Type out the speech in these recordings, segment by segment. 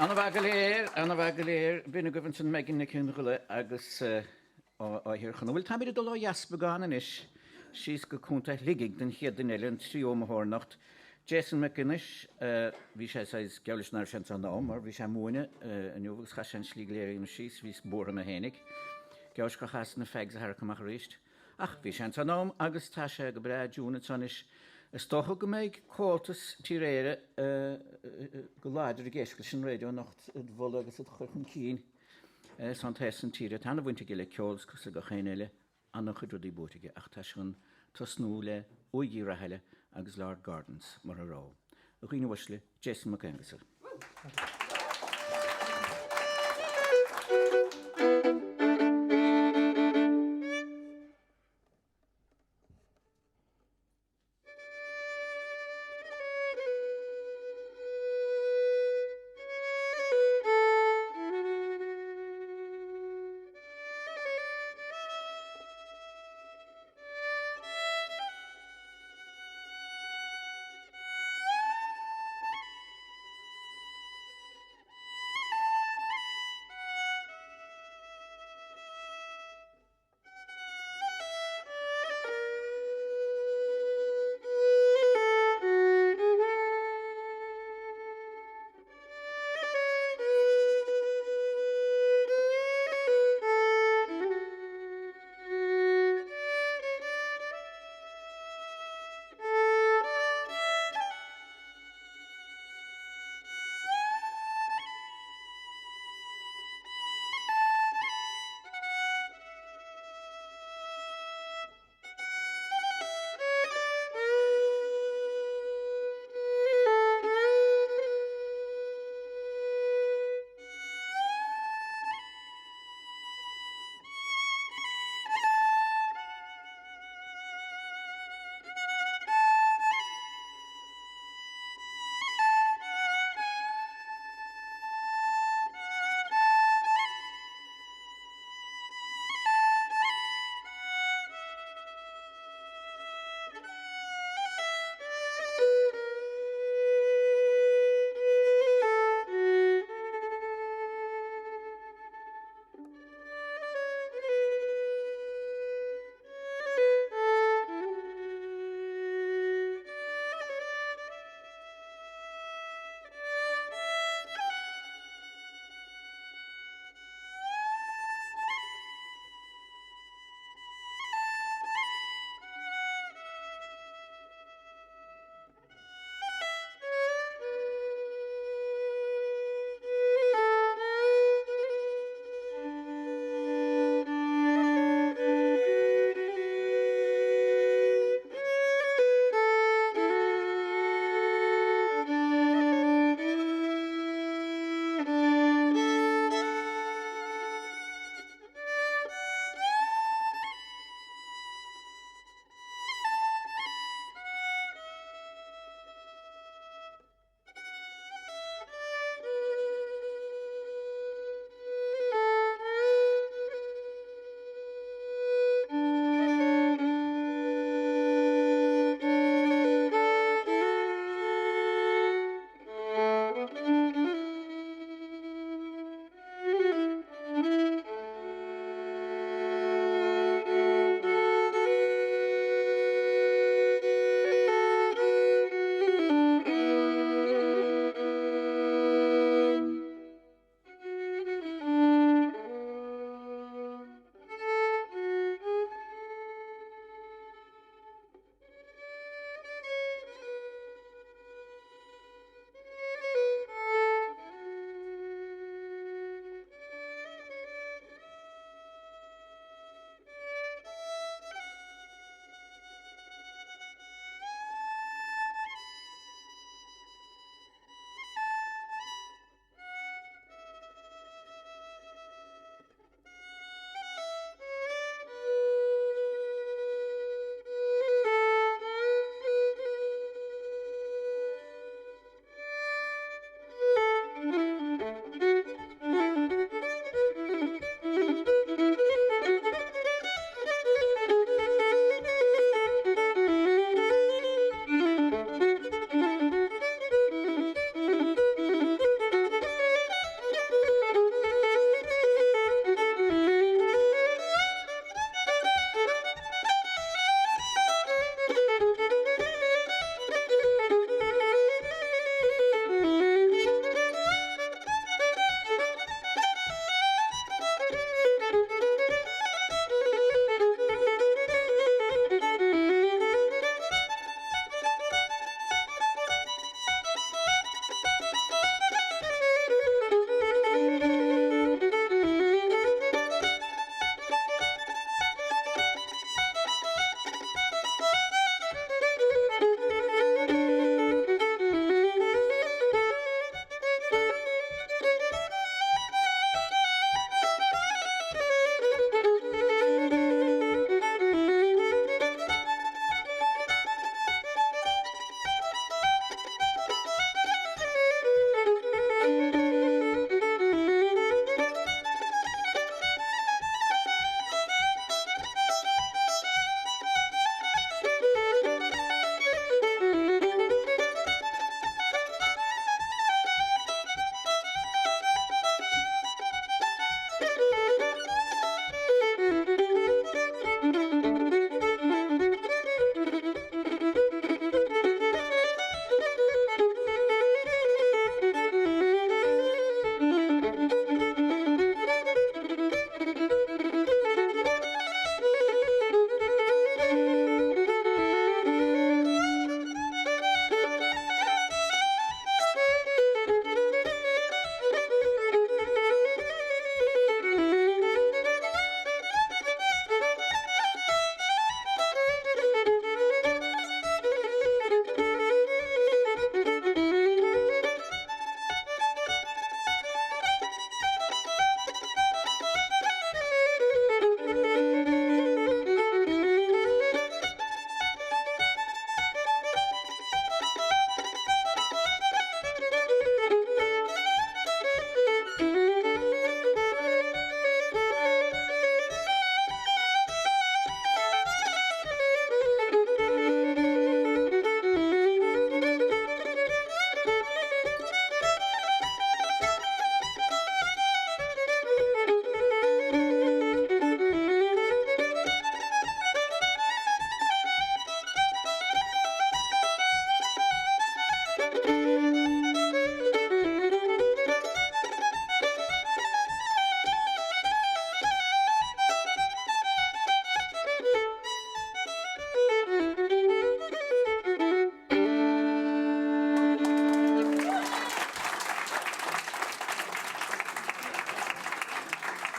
Ana-mhaith go léir, ana-mhaith go léir. B'in agaibh ansan Megan Nic Fhionnghaile agus ó Thír Chonaill. Bhuel, táimid ag dul ó dheas beagán anois, síos go Contae Shligigh don chéad duine eile, an tríú iomaitheoir anocht. Jason McGuinness, bhí sé saghas, geall leis nach raibh sé anso in am mar bhí sé ag múineadh inniu agus chaith sé an slí go léir a dhéanamh síos, bhíos buartha mé fhéinig. Geall leis gur chaitheas na fags a tharrac amach arís. Ach bhí sé anso in am agus tá sé go breá ciúin anso anois. Is dócha go mbeidh Comhaltas Tír Éire go láidir ag éisteacht leis an raidió anocht id mholadh agus id chur chun cinn is ón taobh san tíre. Tá ana-bhaint aige le ceol is cosúil le gach éinne eile, ana-chuid rudaí buaite aige ach tá sé chun tosnú le Óige Uí Rathaille agus Lord Gordon's mar a raibh. A dhaoine uaisle, Jason Mac Aonghusa.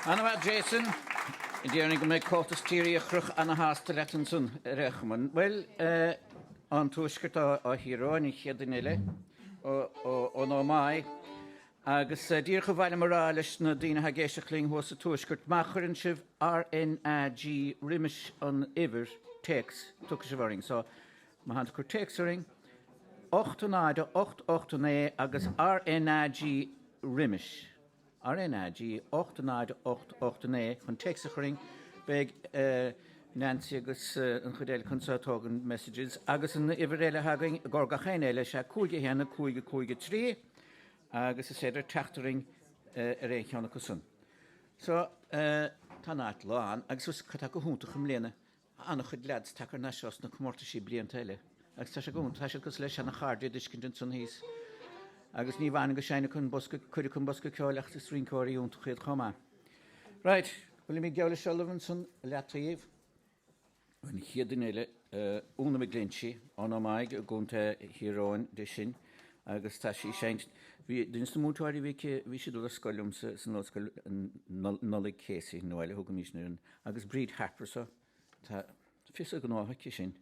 Ana-mhaith Jason. Déarfainn go mbeidh Comhaltas Tír Fhiachrach ana-shásta leat ansan ar aon chuma. Bhuel, ón Tuaisceart ó Thír Eoghain, an chéad duine eile ón Ómaigh. Agus díreach ba mhaith liom a rá leis na daoine atá ag éisteacht linn thuas sa Tuaisceart, má chuireann sibh RnaG roimis an uimhir téacs, tiocfaidh sibh orainn. So, má thánn tú ag cur téacs orainn, 8 0 8 8 9 agus RnaG roimis. RnaG 8 0 8 8 9 chun téacs a chur chugainn. Beidh Nancy agus an chuid eile anseo ag tógaint messages agus an uimhir eile atá againn i gcomhair gach éinne eile is ea 5 1 5 5 3 agus is féidir teacht orainn ar aon cheann acu san. So, tá an áit lán agus cad tá go hiontach i mbliana an-chuid leaids tagtha thar n-ais ós na comórtaisí blianta eile agus tá sé go hiontach, tá siad cosúil le seana-chairde i dtuiscint ansan thíos agus ní amháin go seinneann an bosca, cuid acu an bosca ceoil ach is rinceoirí iontacha iad chomh maith. Right, bhfuilimid geall leis ullamh ansan i leataobh? An chéad duine eile, Úna McGlinchey, ón Ómaigh i gContae Thír Eoghain di sin agus tá sí ag seinnt, bhí duine de na múinteoirí a bhí aici, bhí sí ag dul ar scoil liomsa san ollscoil, Nollaig Casey, Noel a thugaimís uirthi, Agus Bríd Harper so, tá fios a gnótha aici sin.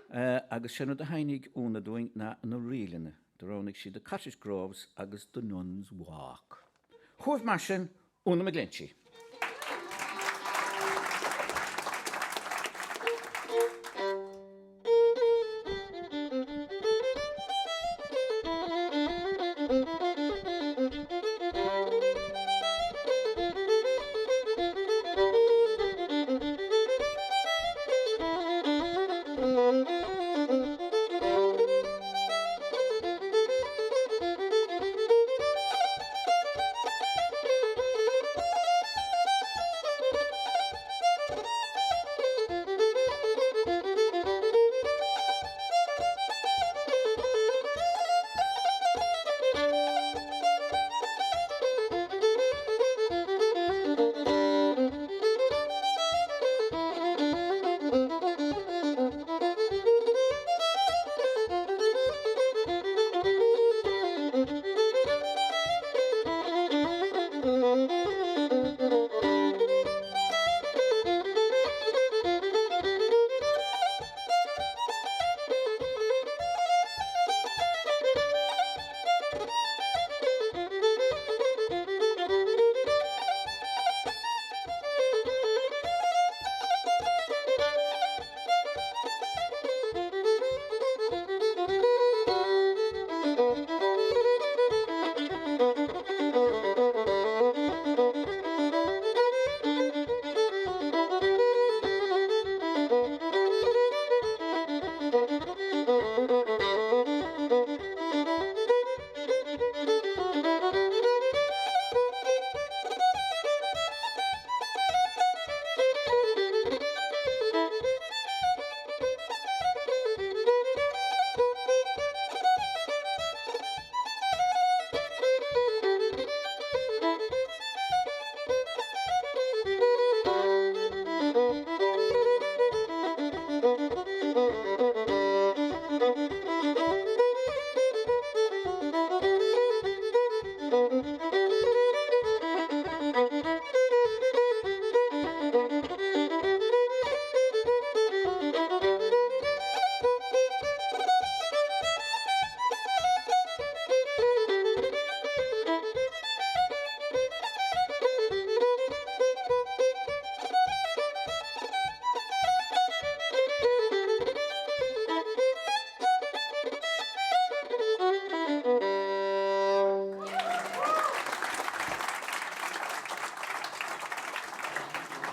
Agus sé an rud a sheinnfidh Úna dúinn ná na ríleanna. Do roghnaigh sí The Cottage Groves agus The Nuns Walk. Chugaibh mar sin, Úna McGlinchey.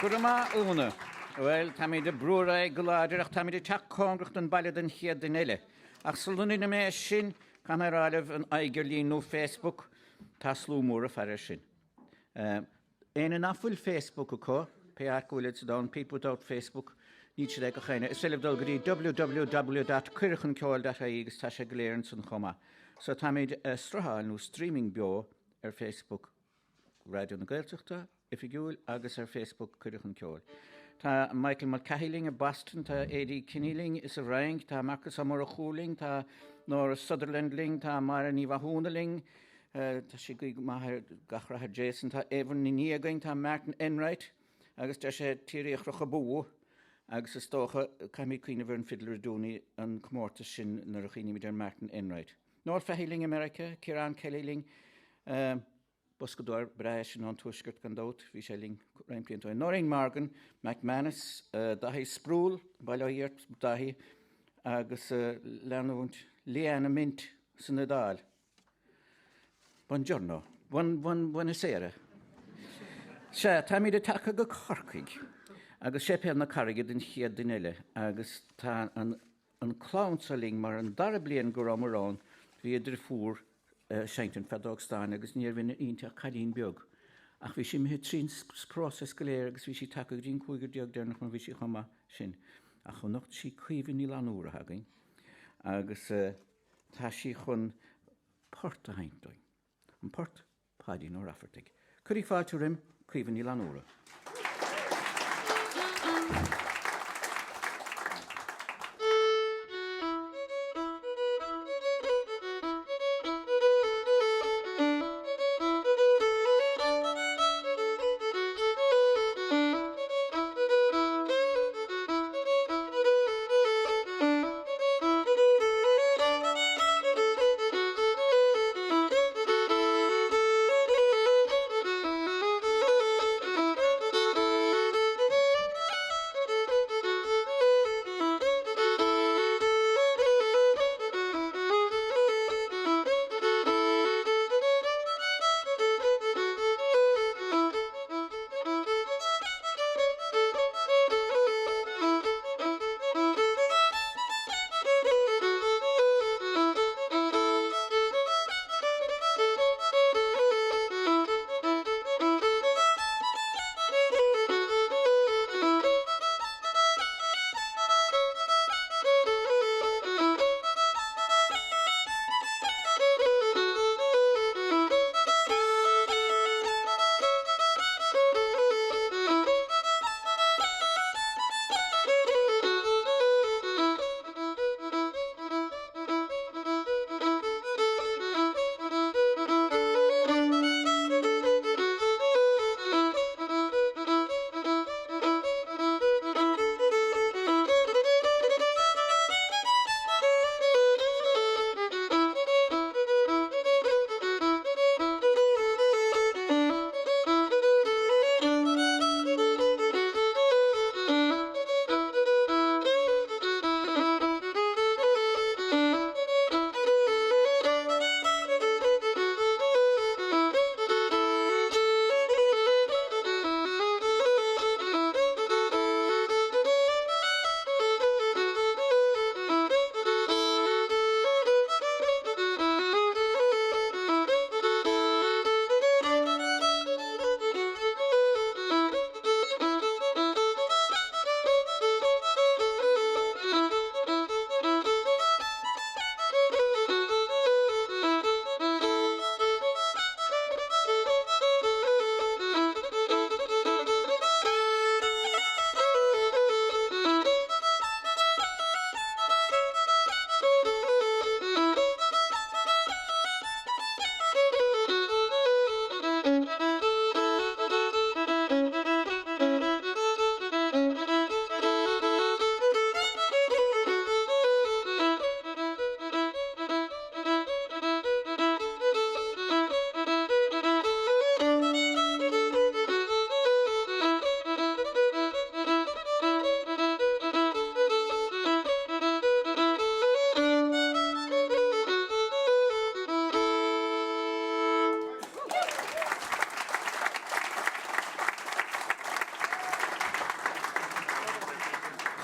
Go raibh maith, Úna. Bhuel, táimid ag brú ar aghaidh go láidir ach táimid ag teacht cóngarach don baile don chéad duine eile. Ach sula ndéanfaidh mé sin, caithfidh mé a rá libh an idirlíon nó Facebook, tá slua mór ag faire air sin. Éinne nach bhfuil Facebook acu, pé áit go bhfuilid sa domhan, people without Facebook, níl siad ag gach éinne. Is féidir libh dul go dtí www.cuireadhchunceoil.ie agus tá sé go léir ansan chomh maith. So táimid ag srutháil nó streaming beo ar Facebook Raidió na Gaeltachta, oifigiúil, agus ar Facebook Cuireadh Chun Ceoil. Tá Michael Mulcahy linn i Boston, tá Adi Kinney linn i sa Fhrainc, tá Marcus Ó Murchú linn, tá Nora Sutherland linn, tá Máire Ní Mhathúna linn. Tá sí ag guí go maith ar gach rath ar Jason. Tá Aoibheann Ní Nia againn, tá Martin Enright agus deir sé Tír Fhiachrach abú agus is dócha caithfimid cuimhneamh ar an Fiddler of Dooney an comórtas sin nuair a chuimhnímid ar Martin Enright. Noel Fahey linn i Meiriceá, Ciarán Kelly linn. Boscadóir breá é sin ón Tuaisceart gan dabht, bhí sé linn roinnt blianta ó shin. Noreen Morgan, McManus, Daithí Sproule, Baile Átha Fhirdh, Daithí, agus leanúint Liana Mint san Iodáil. Buongiorno. Buon, buon, buonasera. Sea, táimid ag tagtha go Corcaigh agus Séipéal na Carraige den chéad duine eile agus tá an an clann seo linn mar an dara bliain go rabhamar ann bhí a driofúr ag seinnt an feadóg stáin agus ní raibh inti ach cailín beag ach bhí sí imithe trín próiseas go léir agus bhí sí tagtha go dtí an cúigear deireanach mar bhí sí chomh maith sin. Ach anocht sí Caoimhe Ní Fhlannúra atá againn agus tá sí chun port a sheinnt dúinn. An port Páidín Ó Raifeartaigh. Cuiridh fáilte roim Caoimhe Ní Fhlannúra.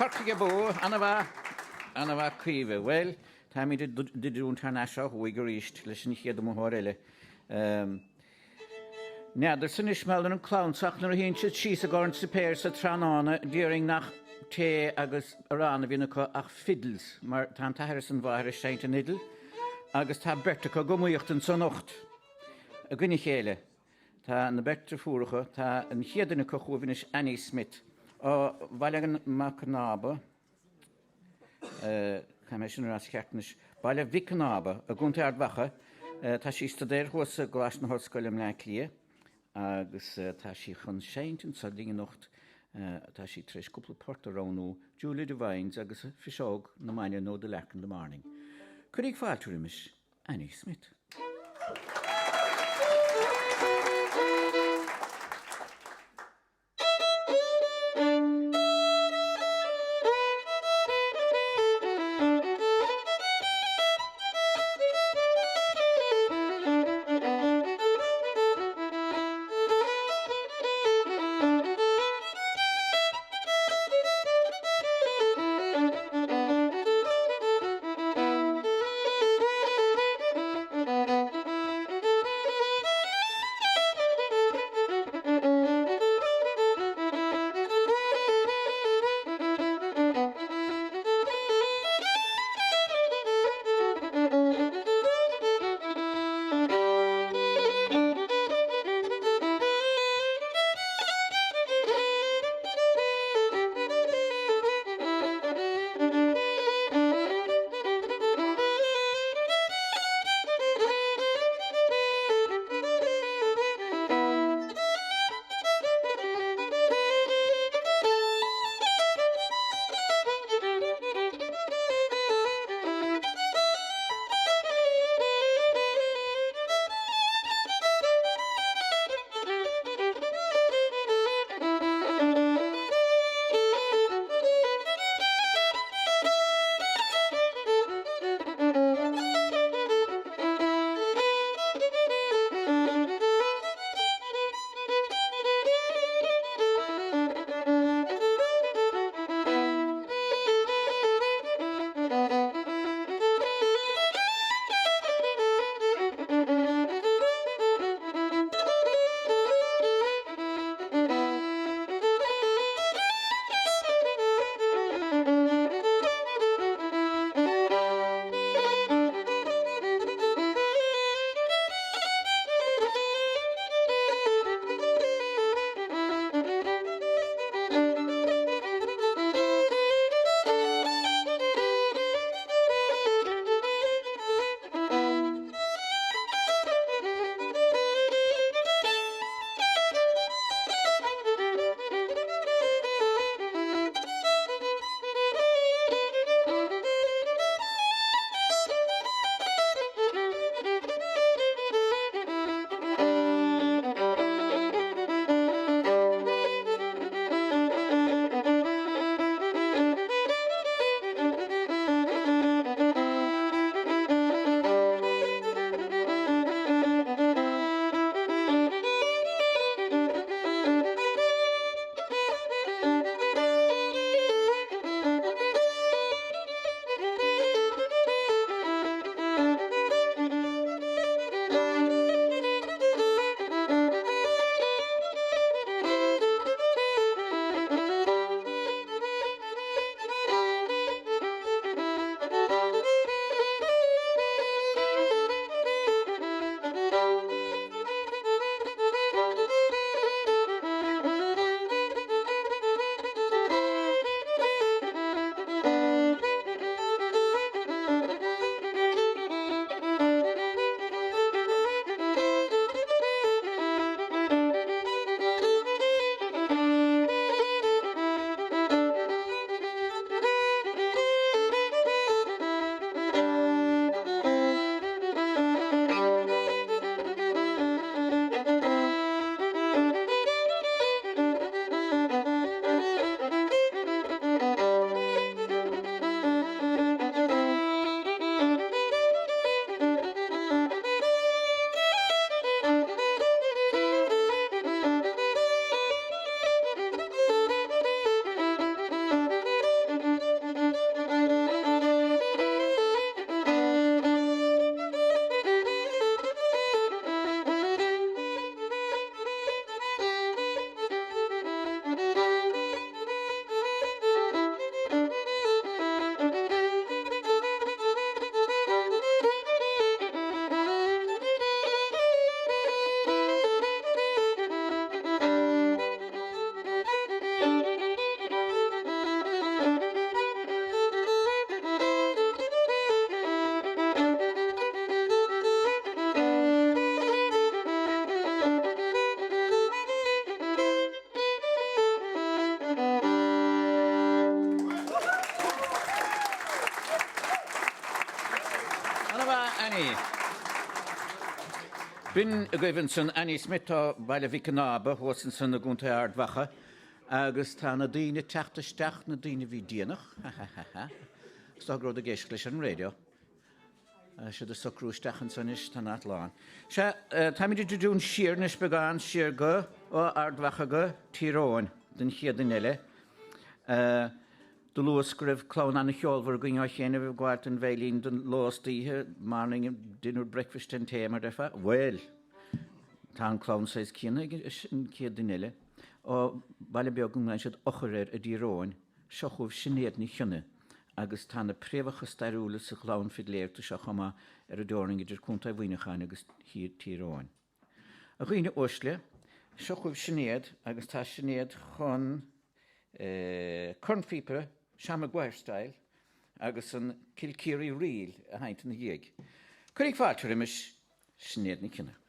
Corcaigh abú, ana-mhaith, ana-mhaith Caoimhe. Bhuel, táimid ag druidim thar n-ais ó thuaidh arís leis an chéad iomaitheoir eile. N'fheadarsa anois mar gheall ar an chlann seo ach nuair a shuíonn siad síos i gcomhair an tsuipéir sa tráthnóna déarfainn nach tae agus arán a bhíonn acu ach fiddles mar tá an t-athair is an mháthair ag seinnt an fhidil agus tá beirt acu ag iomaíocht anso anocht i gcoinne a chéile. Tá na beirt deirfiúracha, tá an chéad duine acu chugaibh anois Annie Smith ó Bhaile Mac Cnába, Caithfidh mé sin a rá sa cheart anois, Baile Mhic Con Ába i gContae Ard Mhacha. Tá sí ag staidéar thuas i gColáiste na hOllscoile i mBleá Cliath agus tá sí chun seinnt anseo linn anocht. Tá sí tar éis cúpla port a roghnú, Julia Devine's agus Fuiseog na Maidine nó The Lark in the Morning. Cuiríg fáilte roimis, Annie Smith. Annie. B'in agaibh ansan Annie Smith ó Bhaile Mhic an Ába thuas ansan i gContae Ard Mhacha agus tá na daoine ag teacht isteach, na daoine a bhí déanach, ha ha ha ha, is dócha go rabhadar ag éisteacht leis an raidió. Tá siad ag socrú isteach ansan anois, tá an áit lán. Sea, táimid ag druidim siar anois beagán, siar go, ó Ard Mhacha go Tír Eoghain don chéad duine eile. Do luas go raibh clann an-cheolmhar againn ó chianaibh ag gabháil don veidhlín don ló is d'oíche, morning, dinner, breakfast and tea, mar déarfá. Bhuel, tá an clann saghas céanna ag an chéad duine eile. Ó bhaile beag a nglaonn siad Eochair air i dTír Eoghain, seo chugaibh Sinéad Ní Chionnaith agus tá na préamhacha stairiúla sa chlann fidléireachta seo chomh maith ar an dteorainn idir Contae Mhuineacháin agus Thír Eoghain. A dhaoine uaisle, seo chugaibh Sinéad agus tá Sinéad chun cornphíopa Sean Maguire style agus an Kilkeary Reel a sheinnt ina dhiaidh. Cuirig fáilte roimis Sinéad Nic Cionnaith.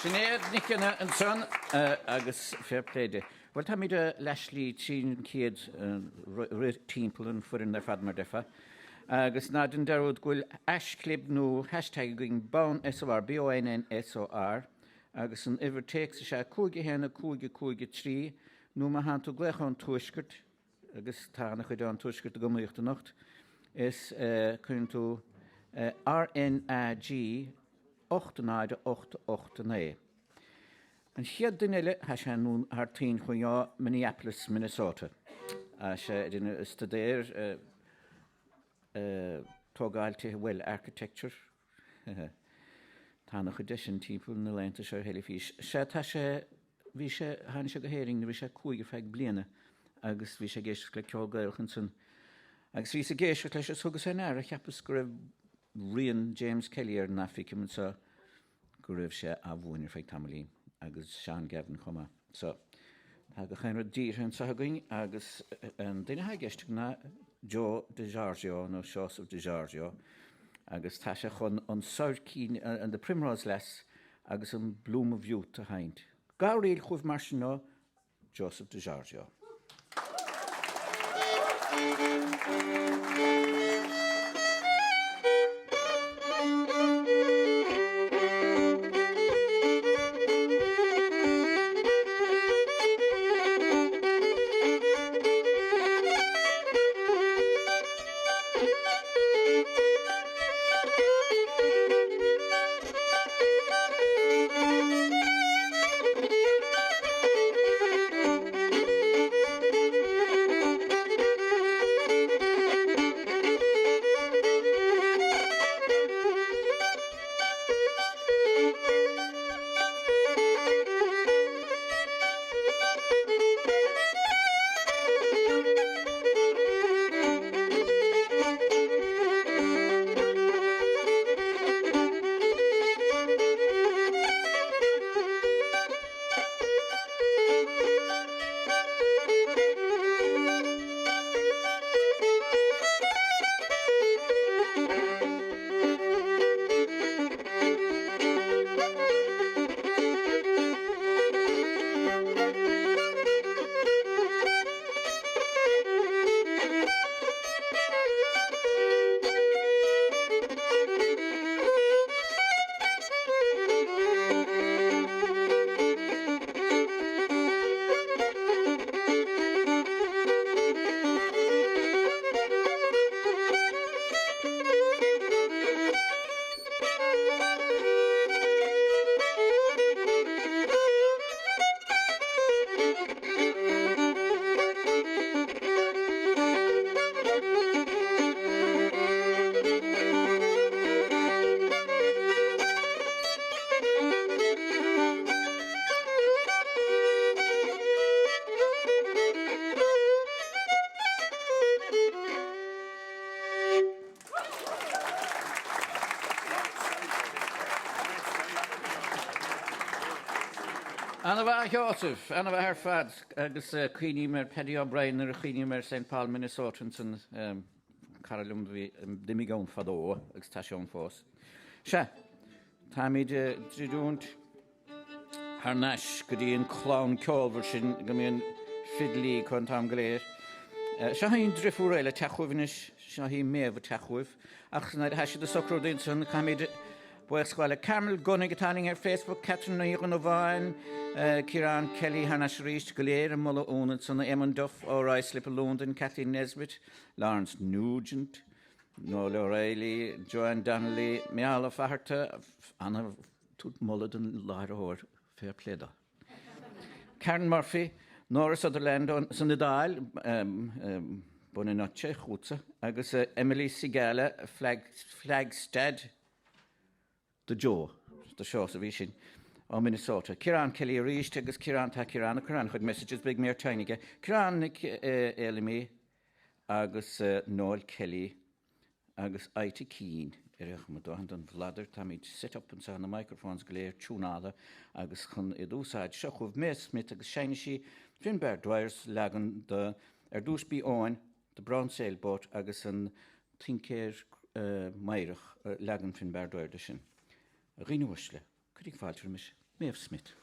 Sinéad Nic Cionnaith ansan agus fair play di. Bhuel, táimid leathshlí tríd an chéad rith timpeall an foireann ar fad mar déarfá. Agus ná déan dearúd go bhfuil haischlib nó hashtag againn Bonn SOR, B-O-N-N-S-O-R, agus an uimhir téacs is ea 5 1 5 5 3 nó má thánn tú ag glaoch ón Tuaisceart, agus tá ana-chuid ón Tuaisceart ag iomaíocht anocht, is cuireann tú RNAG 8 0 8 8 9. An chéad duine eile, tá sé anonn thar toinn chugainn ó Minneapolis, Minnesota. Tá sé ag déanamh staidéir. tógáil tithe, bhuel, architecture, tá ana-chuid de sin timpeall na laethanta seo ar theilifís. Sea, tá sé, bhí sé, tháinig sé go hÉirinn nuair a bhí sé 5 ar feadh bliana agus bhí sé ag éisteacht le ceol Gaelach ansan. Agus bhíos ag éisteacht leis is thugas fé ndeara, cheapas go raibh rian James Kelly air ná feicim anseo go raibh sé á mhúineadh ar feadh tamaillín agus Seán Gavin chomh maith. So, tá gach aon rud dírithe anseo againn agus an duine atá i gceist ná Joe DiGiorgio nó Seosamh DiGiorgio agus tá sé chun an Sabhaircín, an The Primrose Lass agus an Bloom of Youth a sheinnt. Gabh réidh chugaibh mar sin ó Joseph DiGiorgio. Ana-mhaith a Sheosaimh, ana-mhaith ar fad agus cuimhním ar Paddy O'Brien nuair a chuimhním ar Saint Paul, Minnesota ansan, cara liom a bhí, d'imigh ann fadó agus tá sé ann fós. Sea, táimid ag druidiúint. thar n-ais go dtí an clann ceolmhar sin go mbíonn fidlí acu an t-am go léir. Seo í an driofúr eile ag teacht chugaibh anois, seo í Méabh ag teacht chugaibh. Ach nuair atá siad ag socrú rudaí ansan, caithfimid buíochas a ghabháil le Carmel Gunning atá linn ar Facebook, Catherine Ní Dhonnabháin, Ciarán Kelly thar n-ais arís, go léir ag moladh Úna ansan, Eamon Duff ó Ruislip i Londain, Kathleen Nesbitt, Lawrence Nugent, Noel O'Reilly, Joanne Donnelly, Micheál Ó Fatharta, ana Tabhairt moladh don láithreoir, fair play dó. Karen Murphy, Nora Sutherland san Iodáil, Buonanotte chugatsa, agus Emily Sigala, Flagstad do Joe, do Seosamh í sin, ó Minnesota. Ciarán Kelly arís, agus Ciarán, tá Ciarán ag cur an-chuid messages, beidh mé ar tine aige. Ciarán Nic Fheilimí agus Noel Kelly Agus Ita Keane ar aon chuma, dóthain den bhladar, táimid set up anseo, na microphones go léir tiúnáltha agus chun iad a úsáid. Seo chugaibh Méabh Smith agus seinnfidh sí Finbar Dwyer's leagan de Ar dtús Bí Eoin, The Brown Sailboat agus an Tincéir Meidhreach, leagan Finbar Dwyer de sin. A dhaoine uaisle, Cuirig fáilte roimis, Méabh Smith.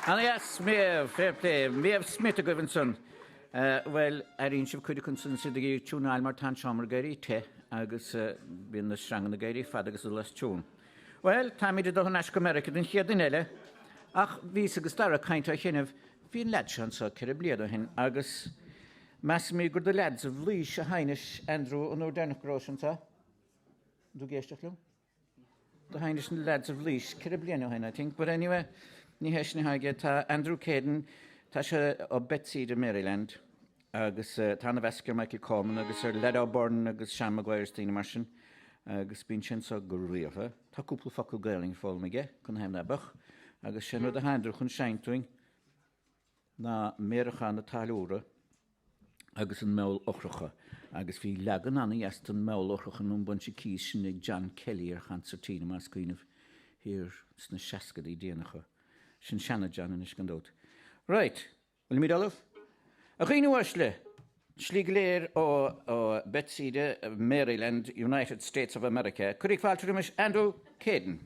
Ana-dheas, Méabh, fair play. Méabh Smith agaibh ansan. Bhuel, airíonn sibh cuid acu ansan is iad ag iarraidh tiúnáil mar tá an seomra ag éirí te agus bíonn na sreanganna ag éirí fada agus ag dul as tiún. Bhuel, táimid ag dul thar n-ais go Meiriceá don chéad duine eile ach bhíos agus Dara ag caint á chinnibh, bhí an leaid seo anso 4 bliana ó shin agus measaimid gur do Leaids of Laois a sheinnis Andrew an uair deireanach go raibh sé anso. An tú ag éisteacht liom? Do sheinnis na Lads of Laois 4 bliana ó shin, I think, but anyway, ní hé sin atá aige. Tá Andrew Caden, tá sé ó Bethesda, Maryland, agus tá ana-mheas aige ar Michael Coleman agus ar Lad O'Byrne agus Sean Maguire is daoine mar sin, agus bíonn sé anso go rialta. Tá cúpla focal Gaelainn foghlamtha aige, canathaobh ná beadh, agus sé an rud atá Andrew chun seinnt dúinn ná Méaracha na Táilliúra agus an Meall Eochracha agus bhí leagan ana-dheas den Meall Eochracha nó an Bunch of Keys sin ag John Kelly ar chansairtín, más cuimhin libh, thiar sna seascadaí déanacha. Sin seana-John anois gan dabht. Right, bhfuilimid ullamh? A dhaoine uaisle, slí go léir ó Bethesda, Maryland, United States of America, cuiridh fáilte roimis Andrew Caden.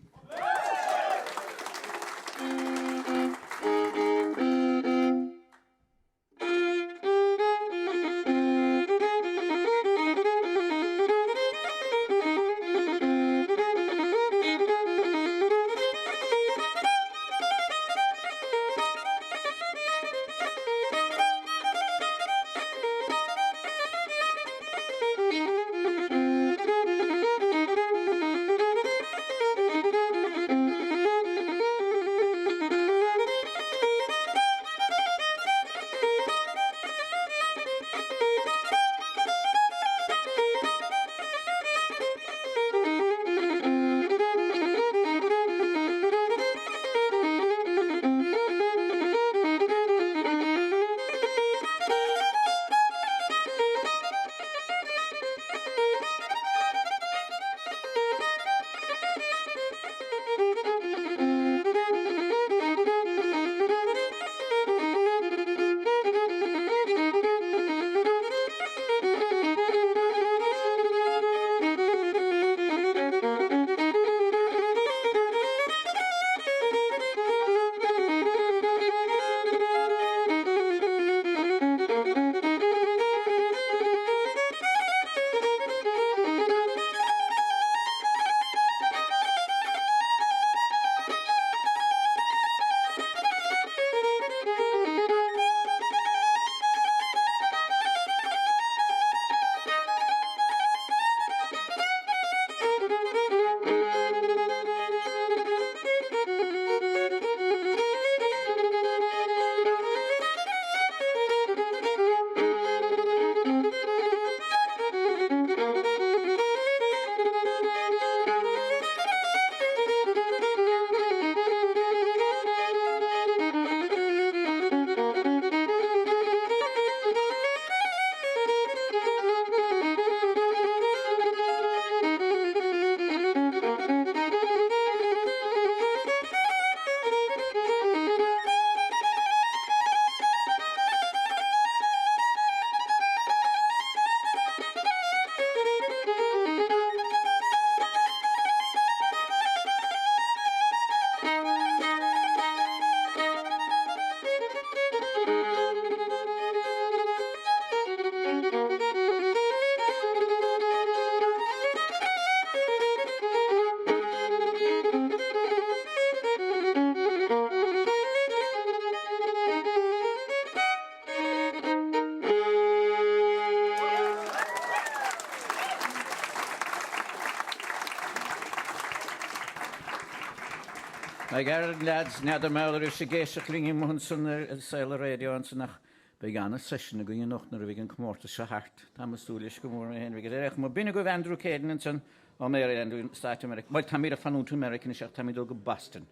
Beidh ar leaids, n'fheadar mar a raibh sibh ag éisteacht linn amuigh ansan ar saol an raidió ansan ach beidh ana-session againn anocht nuair a bheidh an comórtas seo thart. Táim ag súil leis go mór mé féin. Bhí go deireadh. B'in agaibh Andrew Caden ansan ó Maryland, Stáit Mheiriceá. Bhuel, táimid ag fanúint i Meiriceá anois ach táimid ag dul go Boston.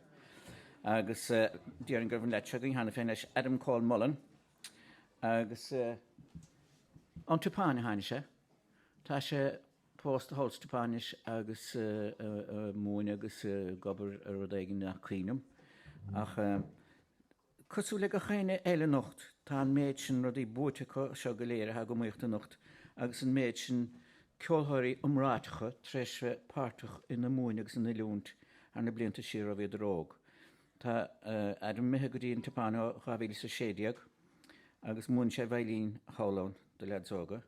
Agus déarfainn go raibh an leaid seo againn cheana féin leis, Adam Cole Mullen. Agus ón tSeapáin a tháinig sé. Tá sé pósta thall sa tSeapáin anois agus ag múineadh agus ag obair ar rud éigin nach cuimhin liom. Ach cosúil le gach éinne eile anocht, tá an méid sin rudaí buaite acu seo go léir atá ag iomaíocht anocht agus an méid sin ceoltóirí iomráiteacha tar éis bheith páirteach ina múineadh agus ina n-oiliúint thar na blianta siar ó bhíodar óg. Tá Adam imithe go dtí an tSeapáin ó 2016 agus múineann sé veidhlín thall ann do leaids óga.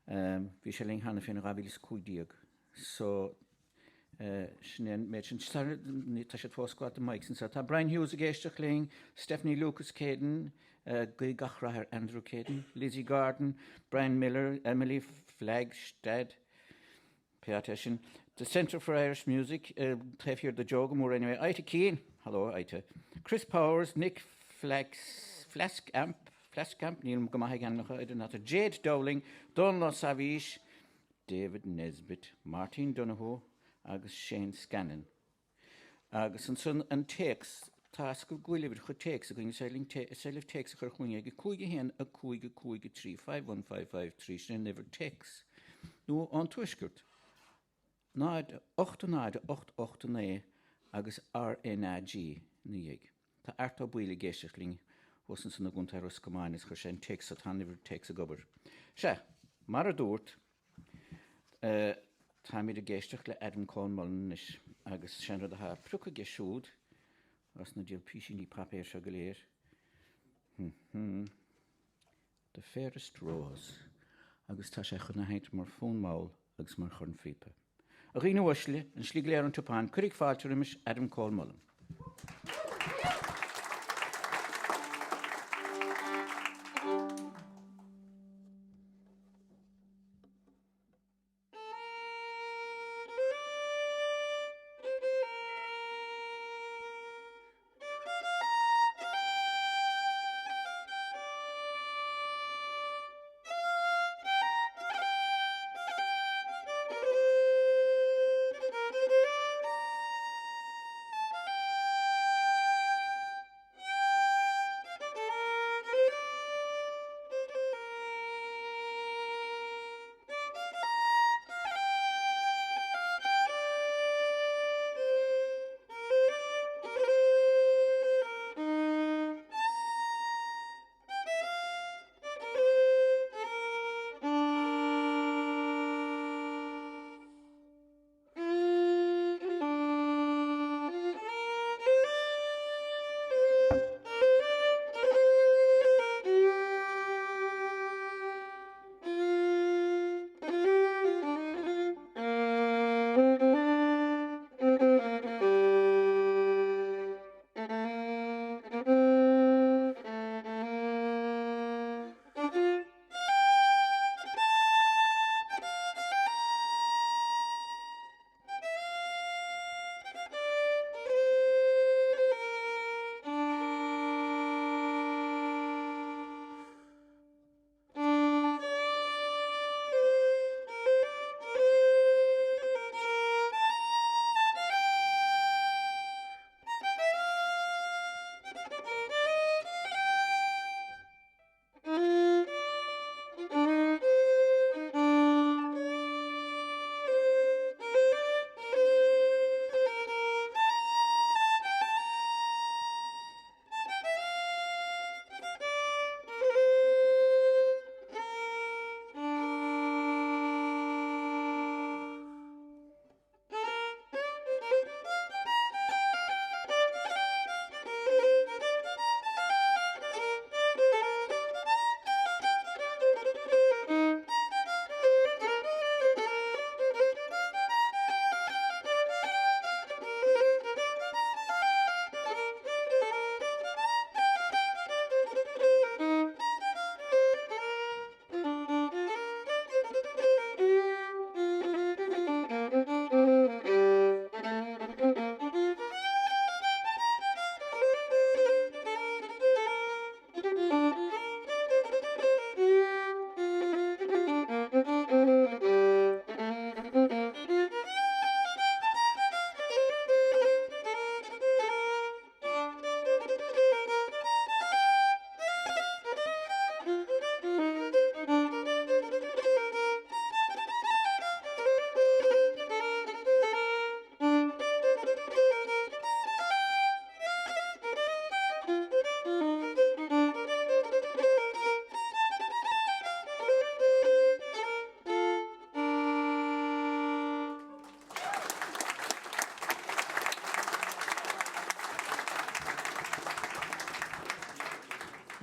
Bhí sé linn cheana féin in 2015 so sin é an méid sin. Tá siad fós ag gabháil do mics anseo. Tá Brian Hughes ag éisteacht linn, Stephanie Lucas Caden, guí gach rath ar Andrew Caden, Lizzie Gordon, Brian Miller, Emily Flagstad, Pé áit é sin. The Centre for Irish Music, taobh thiar de Joe go mór anyway. Ita Keane, hello Ita. Chris Powers, Nick Flex, Flaskamp, Flaskamp, nílim go maith ag ainmneacha idir Jade Dowling, Dónal Ó Saibhís, David Nesbitt, Martin Donoghue agus Shane Scannon. Agus ansan an téacs, tá a fhios agaibh go bhfuil uimhreacha téacs againn, is féidir libh téacs a chur chugainn ag 5 1 5 5 3 5 1 5 5 3, sin an uimhir téacs, nó ón Tuaisceart, 0 8 0 8 8 9 agus RNAG ina dhiaidh. Tá Art Ó Baoill ag éisteacht linn thuas ansan i gContae Ros Comáin agus chuir sé an téacs so, tá an uimhir téacs ag obair. Sea, mar a dúrt, Táimid ag éisteacht le Adam Cole Mullen anois agus sé an rud atá pioctha aige siúd as na diabhal písíní paipéir seo go léir. The Fairest Rose agus tá sé chun a sheinnt mar fonn mall agus mar chornphíopa. A dhaoine uaisle, an slí go léir ón tSeapáin, cuirig fáilte roimis Adam Cole Mullen.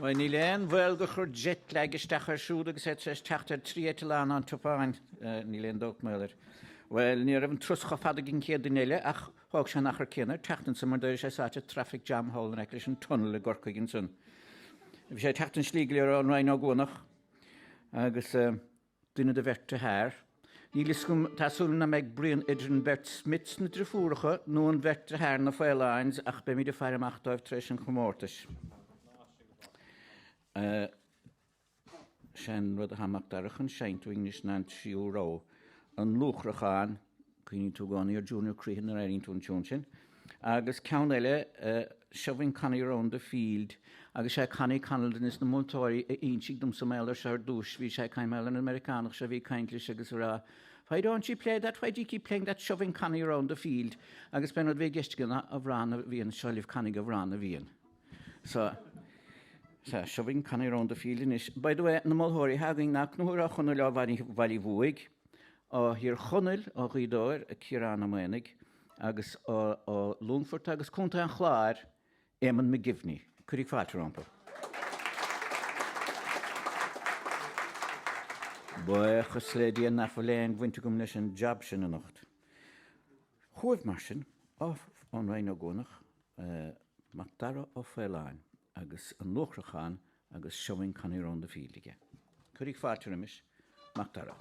Bhuel, níl aon bhaol gur chuir jet lag isteach air siúd agus é tar éis teacht ar 3 eitleán ón tSeapáin, níl aon dabht mar gheall air. Bhuel, ní raibh an turas chomh fada ag an chéad duine eile ach thóg sé an achar céanna air teacht ansan mar d'éirigh sé sáite i traffic jam thall in aice leis an tunnel i gCorcaigh ansan. Bhí sé ag teacht an slí go léir ón Rinn Ó gCuanach agus. Duine de bheirt dearthár. Níl fhios agam, tá súil agam nach mbeidh bruíon idir an bheirt Smiths, na driofúracha, nó an bheirt dearthár, na Faoláins, ach beimid ag faire amach dóibh tar éis an chomórtais. Sé an rud atá Mac Dara chun seinnt dúinn anois ná an tríú rogha, An Luachrachán. Cuimhníonn tú i gcónaí ar Junior Crehan nuair a airíonn tú an tiún sin. Agus ceann eile, Shoving Connie Round the Field. Agus sé Connie Connell duine des na moltóirí a insigh domsa mar gheall air seo ar dtúis. Bhí sé ag caint mar gheall ar an Meiriceánach seo a bhí ag caint leis agus ag rá, Why don't you play that, why do you keep playing that Shoving Connie Round the Field? Agus b'é an rud a bhí i gceist aige ná amhrán a bhíonn, Seo Libh Connie amhrán a bhíonn. So, sea, Shoving Connie Round the Field anois. By the way, na moltóirí atá againn ná Conchúr Ó Chonaill ó Bhaile Bhuaidh, Ó Thír Chonaill, ó Ghaoth Dobhair, Ciarán Ó Maonaigh, agus ó Longfort agus Contae an Chláir, Éamonn McGivney. Cuirig fáilte rompu. Buíochas le Dia nach bhfuil aon bhaint agam leis an jab sin anocht. Chugaibh mar sin, ón Rinn Ó gCuanach, Mac Dara Ó Faoláin agus An Luachrachán agus Shoving Connie Round the Field aige. Cuirig fáilte roimis, Mac Dara.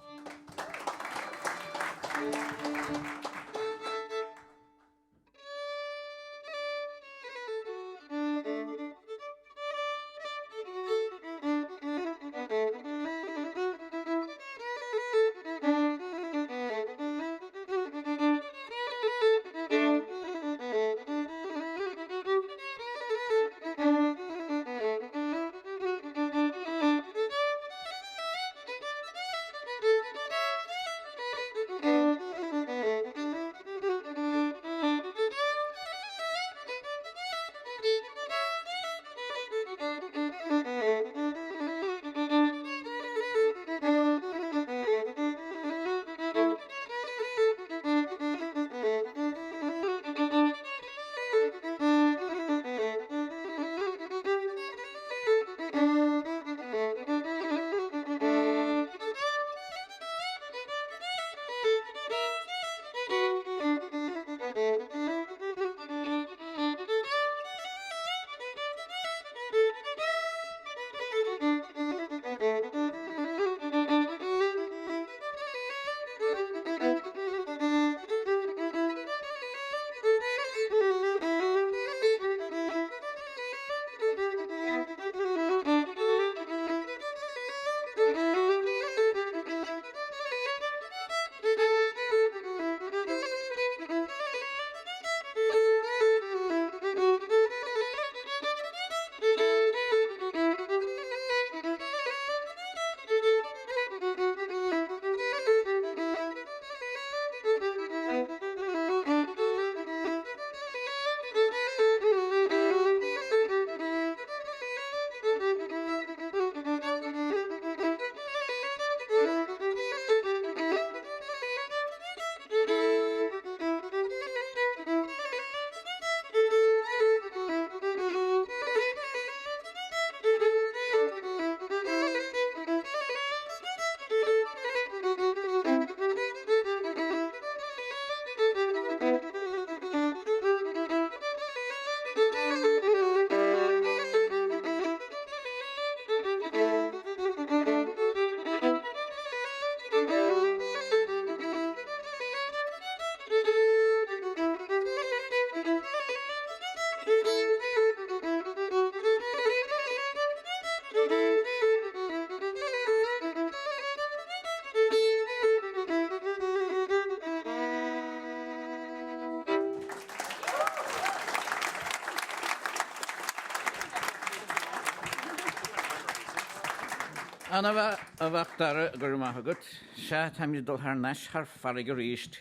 Ana-mhaith, a Mhac Dara, go raibh maith agat. Sea, táimid ag dul thar n-ais thar farraige arís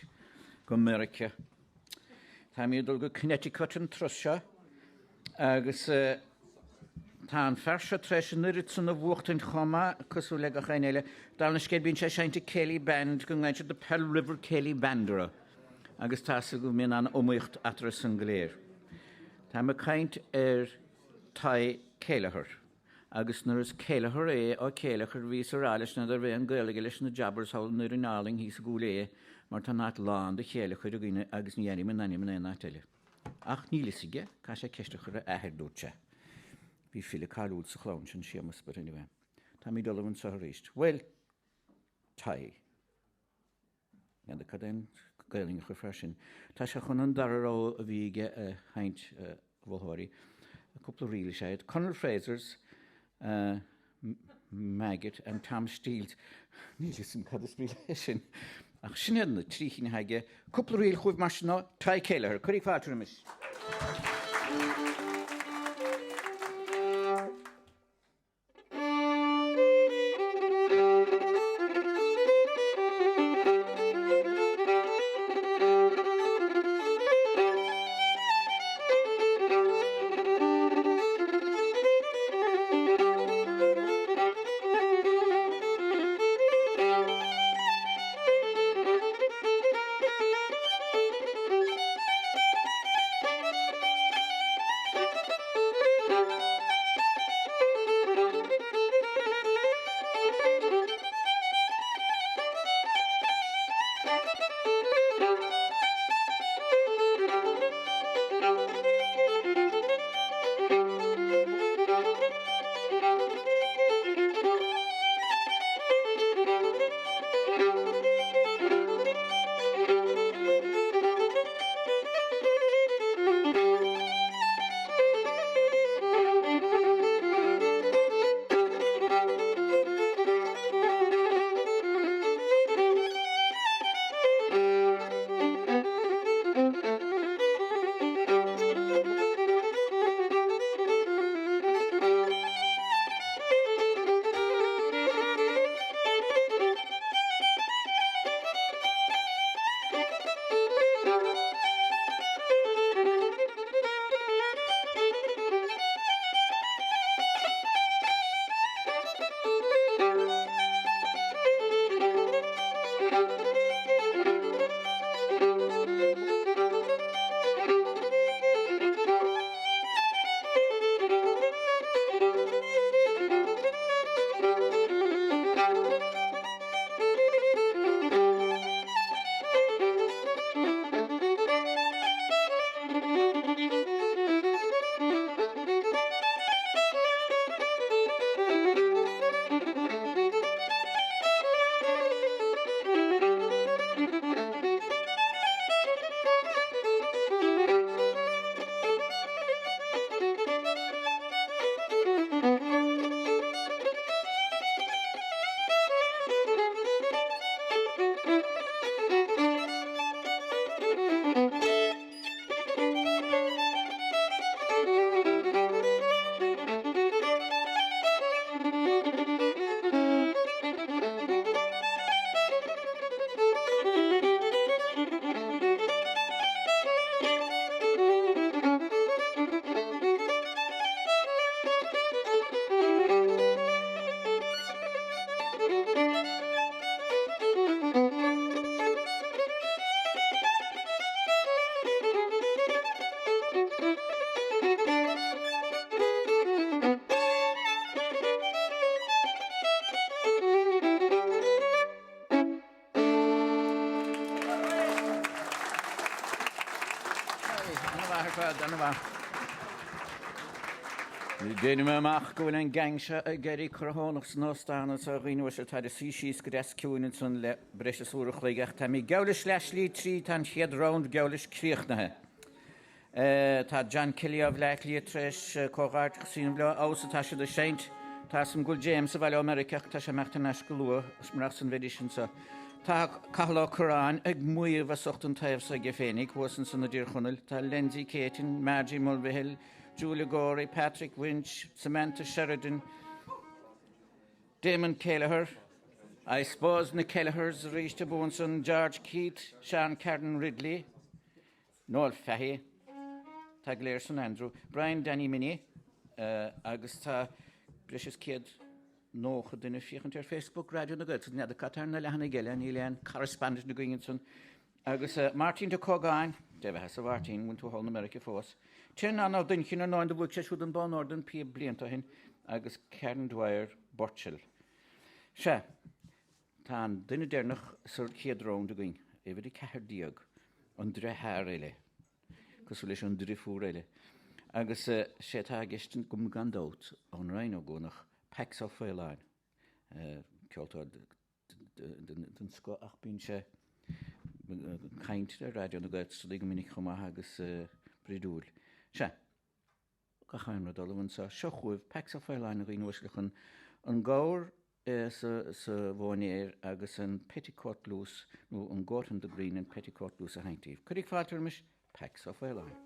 go Meiriceá. Táimid ag dul go Connecticut an turas seo agus tá an fear seo tar éis an oiread san a bhuachtaint chomh maith, cosúil le gach éinne eile. Dála an scéil, bíonn sé ag seinnt i Céilí Band go nglaonn siad The Pearl River Céilí Band orthu agus tá 'fhios go mbíonn an-iomaíocht eatarthu san go léir. Táim ag caint ar Ty Kelleher. Agus nuair is Céilitheoir é, Ó Céileachair, bhíos a rá leis n'fheadar bhé an gaol aige leis na Jobbers thall i nDoire an Álainn thíos i gCúil Aodha, mar tá an áit lán de Chéileachair againne agus ní airím a n-ainm in aon áit eile. Ach níl fhios aige, caithfidh sé ceist a chur ar a athair, dúirt sé. Bhí file cáiliúil sa chlann sin, Séamus, but anyway. Táimid ullamh anseo arís. Bhuel, Tadhg. N'fheadar cad é an Gaelainn a chuirfeá air sin. Tá sé chun an dara rogha a bhí aige a sheinnt, a mholtóirí. Cúpla ríl is ea iad. Conall Fraser's Maggot and Tom Steele's. Níl fhios agam cad is brí leis sin. Ach sin iad na trí chinn atá aige. Cúpla ríl chugaibh mar sin ó Tadhg Kelleher. Cuiríg fáilte roimis. An-mhaith ar fad, an-mhaith. Déanaim amach go bhfuil an gang seo ag éirí corrathónach san óstán anseo, a dhaoine uaisle, táid ag suí síos go deas ciúin ansan le breis is uair a chloig ach táimid geall leis leath slí tríd, tá an chéad round geall leis críochnaithe. Tá John Kelly ó Bhleá Cliath tar éis comhghairdeachas a dhéanamh leo, abhus atá siad ag seinnt. Tá 'fhios a'm go bhfuil James sa bhaile ó Meiriceá ach tá sé ag imeacht thar n-ais go luath, murach san bheidís anseo. Tá Cathal Ó Curráin ag maíomh as ucht an taobh s'aige féinig thuas ansan i dTír Chonaill. Tá Lenzie Caton, Margie Mulvihill, Julia Gorey, Patrick Winch, Samantha Sheridan, Damon Kelleher, I suppose na Kellehers arís ab ansan, George Keith, Sean Karen Ridley, Noel Fahey, tá go léir san Andrew, Brian Danny Minnie agus tá breis is 190 duine ag féachaint ar Facebook Raidió na Gaeltachta. N'fheadar cad tá ar na leathanaigh eile, níl aon correspondent againn ansan. Agus Máirtín Ó Cógáin, Dé bheatha a Mháirtín, bhfuil tú thall in America fós. Tiarnán Ó Duinnchinn ar ndóigh do bhuaigh sé siúd an bonn óir don píob blianta ó shin. Agus Karen Dwyer, Burchill. Sea, tá an duine deireanach sa chéad round againn, uimhir 14, an dreatháir eile, cosúil leis an driofúr eile. Agus sé atá i gceist agam gan dabht, ón Rinn Ó gCuanach, Pax Ó Faoláin, ceoltóir den scoth ach bíonn sé ag caint ar Raidió na Gaeltachta go minic chomh maith agus brídiúil. Sea. Gach aon rud ullamh anseo. Seo chugaibh Pax Ó Faoláin a dhaoine uaisle chun an gabhar sa mhóinéar agus an Petticoat Loose nó an Goat in the Green and Petticoat Loose a sheinnt daoibh. Cuirig fáilte roimis Pax Ó Faoláin.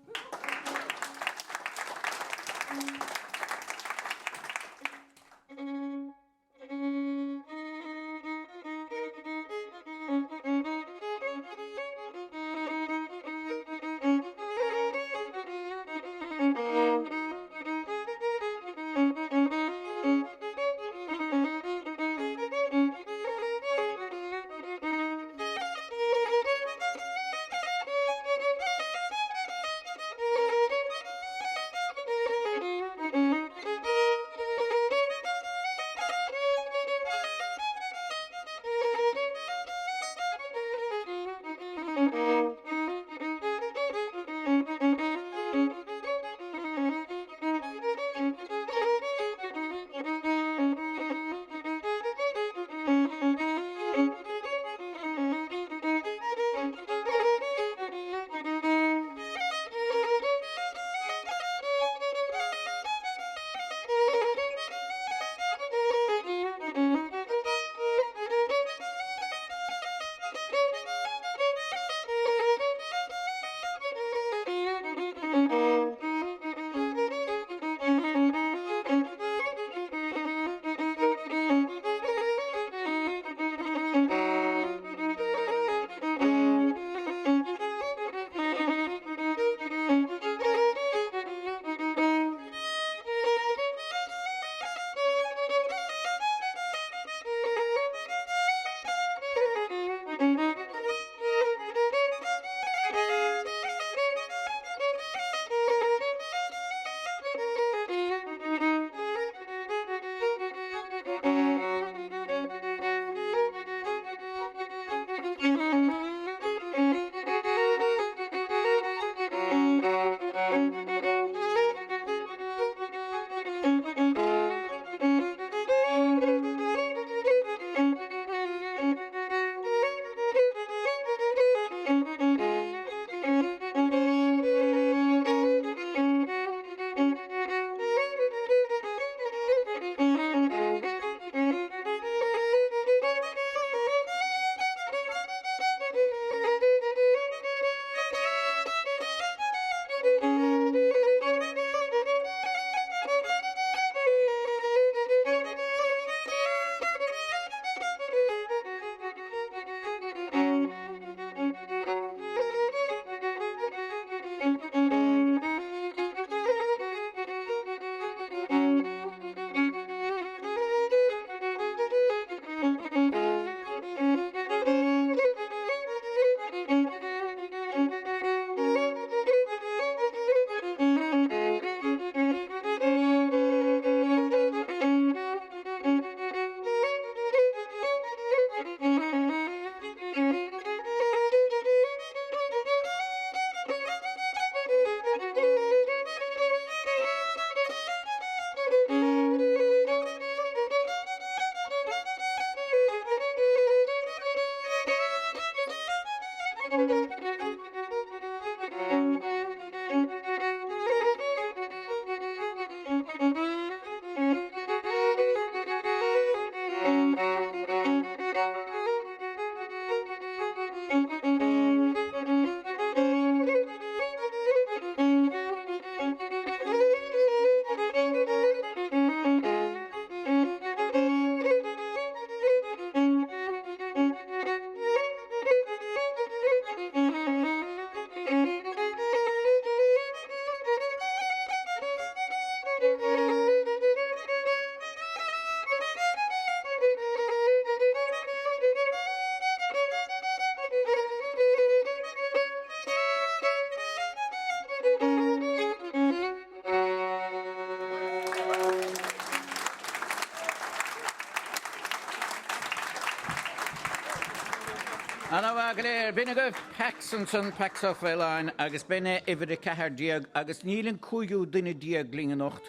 mhaith go léir. B'in agaibh Pax ansan, Pax Ó Faoláin, agus b'in é uimhir 14 agus níl an cúigiú duine déag linn anocht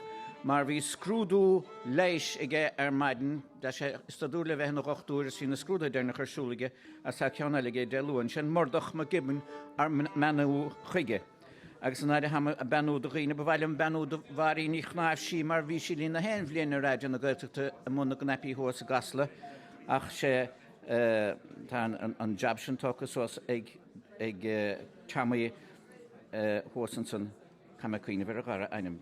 mar bhí scrúdú leighis aige ar maidin. Tá sé ag staidéar le bheith ina dhochtúir is bhí na scrúduithe deireanacha ar siúl aige agus tá ceann eile aige Dé Luain. Sin Murdoch Mac Gibbon ár mbeannú chuige. Agus in áit a'm ag beannú do dhaoine, ba mhaith liom beannú do Mháirín Ní Chnáimhsí mar bhí sí linn na haon bhliain ar Raidió na Gaeltachta i mbun na gcnaipí thuas i gCasla ach sé Tá an jab sin tógtha suas ag Tommy thuas ansan, caithfidh mé cuimhneamh ar a dhara ainm.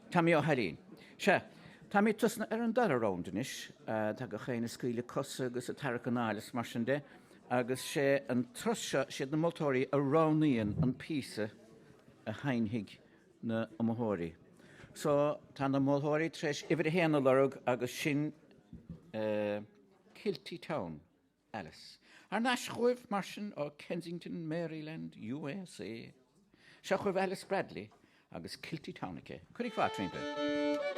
Tommy Ó hAilín. Sea, táimid ag tosnú ar an dara round anois. Tá gach éinne ag scaoileadh cosa agus ag tarrac anáil is mar sin de agus sé an turas seo, siad na moltóirí a roghnaíonn an píosa a sheinnfidh na iomaitheoirí. So, tá na moltóirí tar éis uimhir a haon a lorg agus sin Kilty Town, Alice. Thar n-ais chugaibh, mar sin, ó Kensington, Maryland, USA. Seo chugaibh Alice Bradley agus Kilty Town aici. Cuirig fáilte roimpi.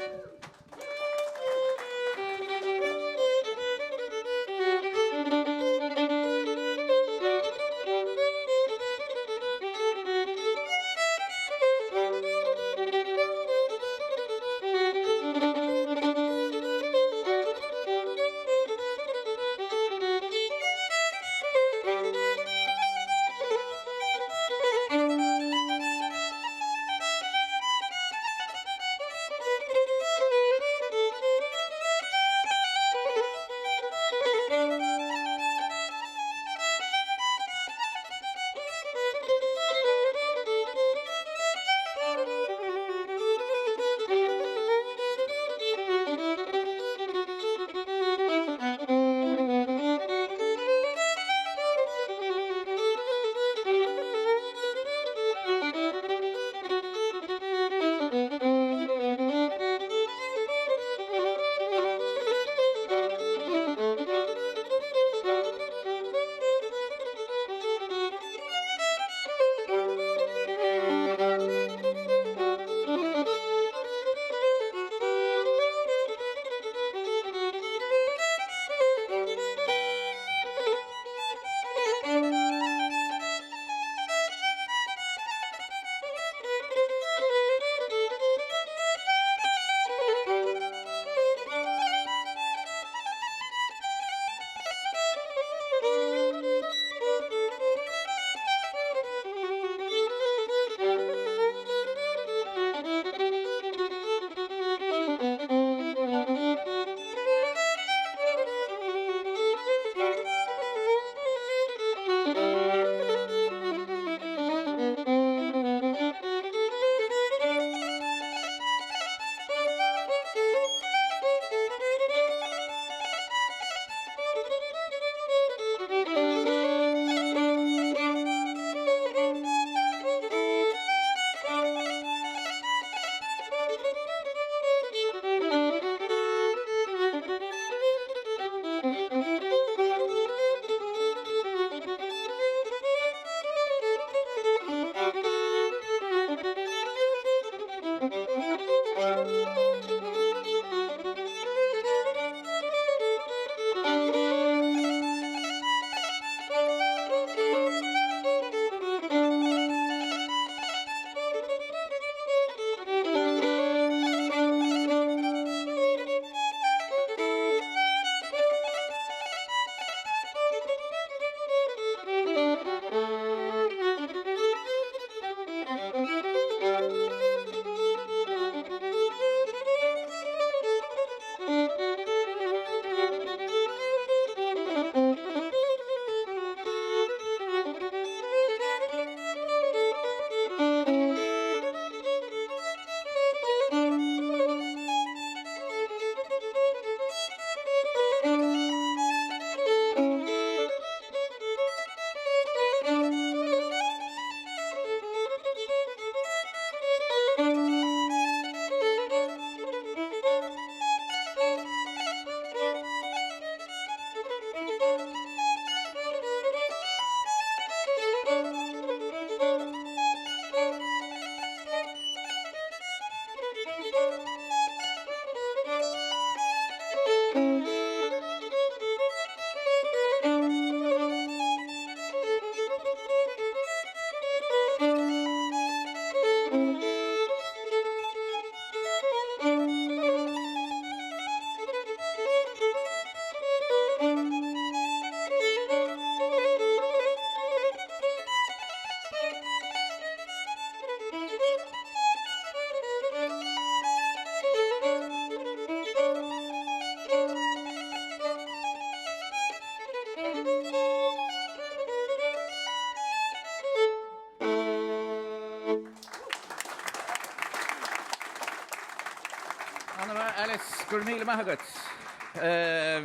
Ana-mhaith, Alice, go raibh míle maith agat.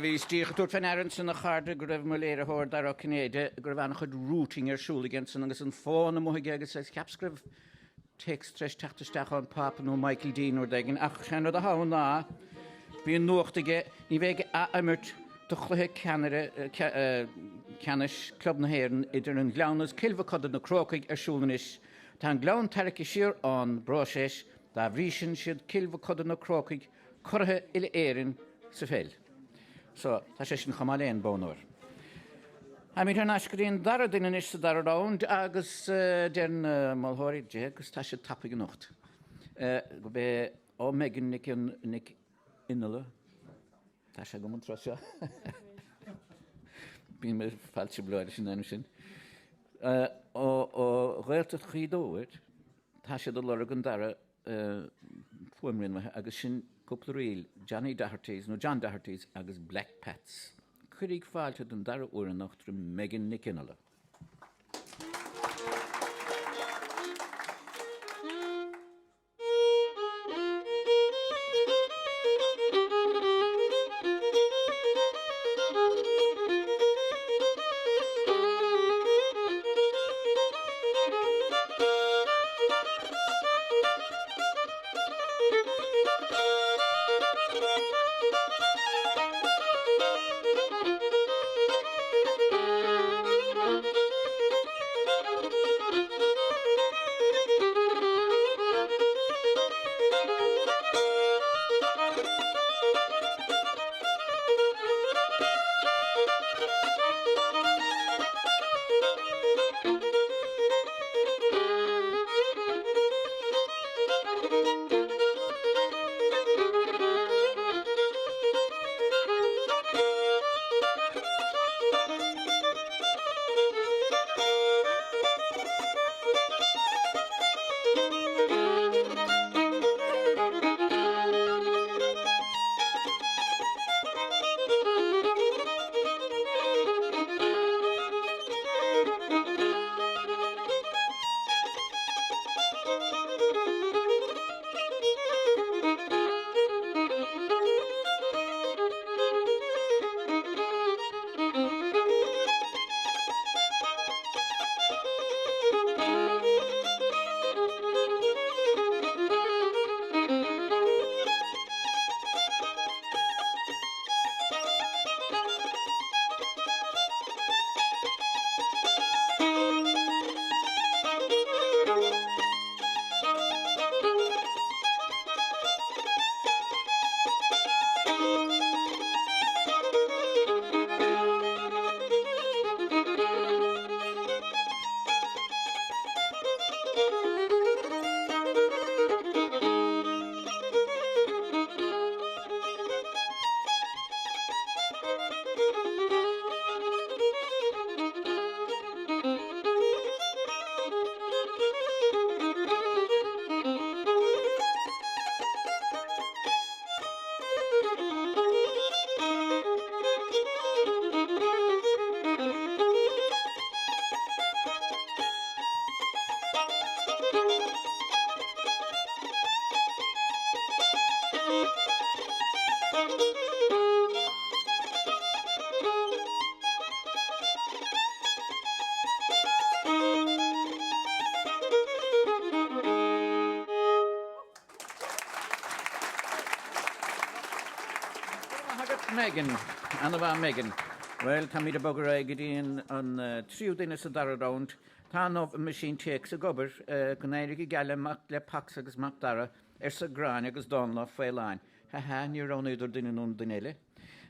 Bhíos díreach ag tabhairt fé ndeara ansin a chairde go raibh mo léiritheoir Dara Ó Cinnéide, go raibh an-chuid routing ar siúl aige ansin agus an fón amuigh aige agus cheapas go raibh téacs tar éis teacht isteach ón Papa nó Michael D nó rud éigin ach sé an rud atá ann ná bhí an nuacht aige, ní bheidh ath-imirt do chluiche ceannaire ceannais Club na hÉireann idir an Gleann agus Cill Mochuda na Crócaigh ar siúl anois. Tá an Gleann tarraicthe siar ón bpróiseas, dá bhrí sin siad Cill Mochuda na Crócaigh curaithe uile-Éireann sa pheil. So, tá sé sin chomh maith le haon bonn óir. Táimid thar n-ais go dtí an dara duine anois sa dara round agus deir na moltóirí, Dia agus tá siad tapaidh anocht, gurb é ó Megan Nic Nic Fhionnghaile, tá sé agam an tráth seo, bím ag fáil trioblóid leis an ainm sin, ó Ghaeltacht Ghaoth Dobhair, tá siad ag lorg an dara fuaimrian uathu agus sin cúpla ríl, Johnny Doherty's nó John Doherty's agus Black Pat's. Cuirig fáilte don dara huair anocht roimh Megan Nic Fhionnghaile. Megan. Ana-mhaith Megan. Bhuel, táimid ag bogadh ar aghaidh go dtí an tríú duine sa dara round. Tá an meaisín téacs ag obair. Go n-éirí go geal le mac le Pax agus Mac Dara, arsa Gráinne agus Dónal Ó Faoláin. Ha ha, níor roghnaíodar duine nó an duine eile.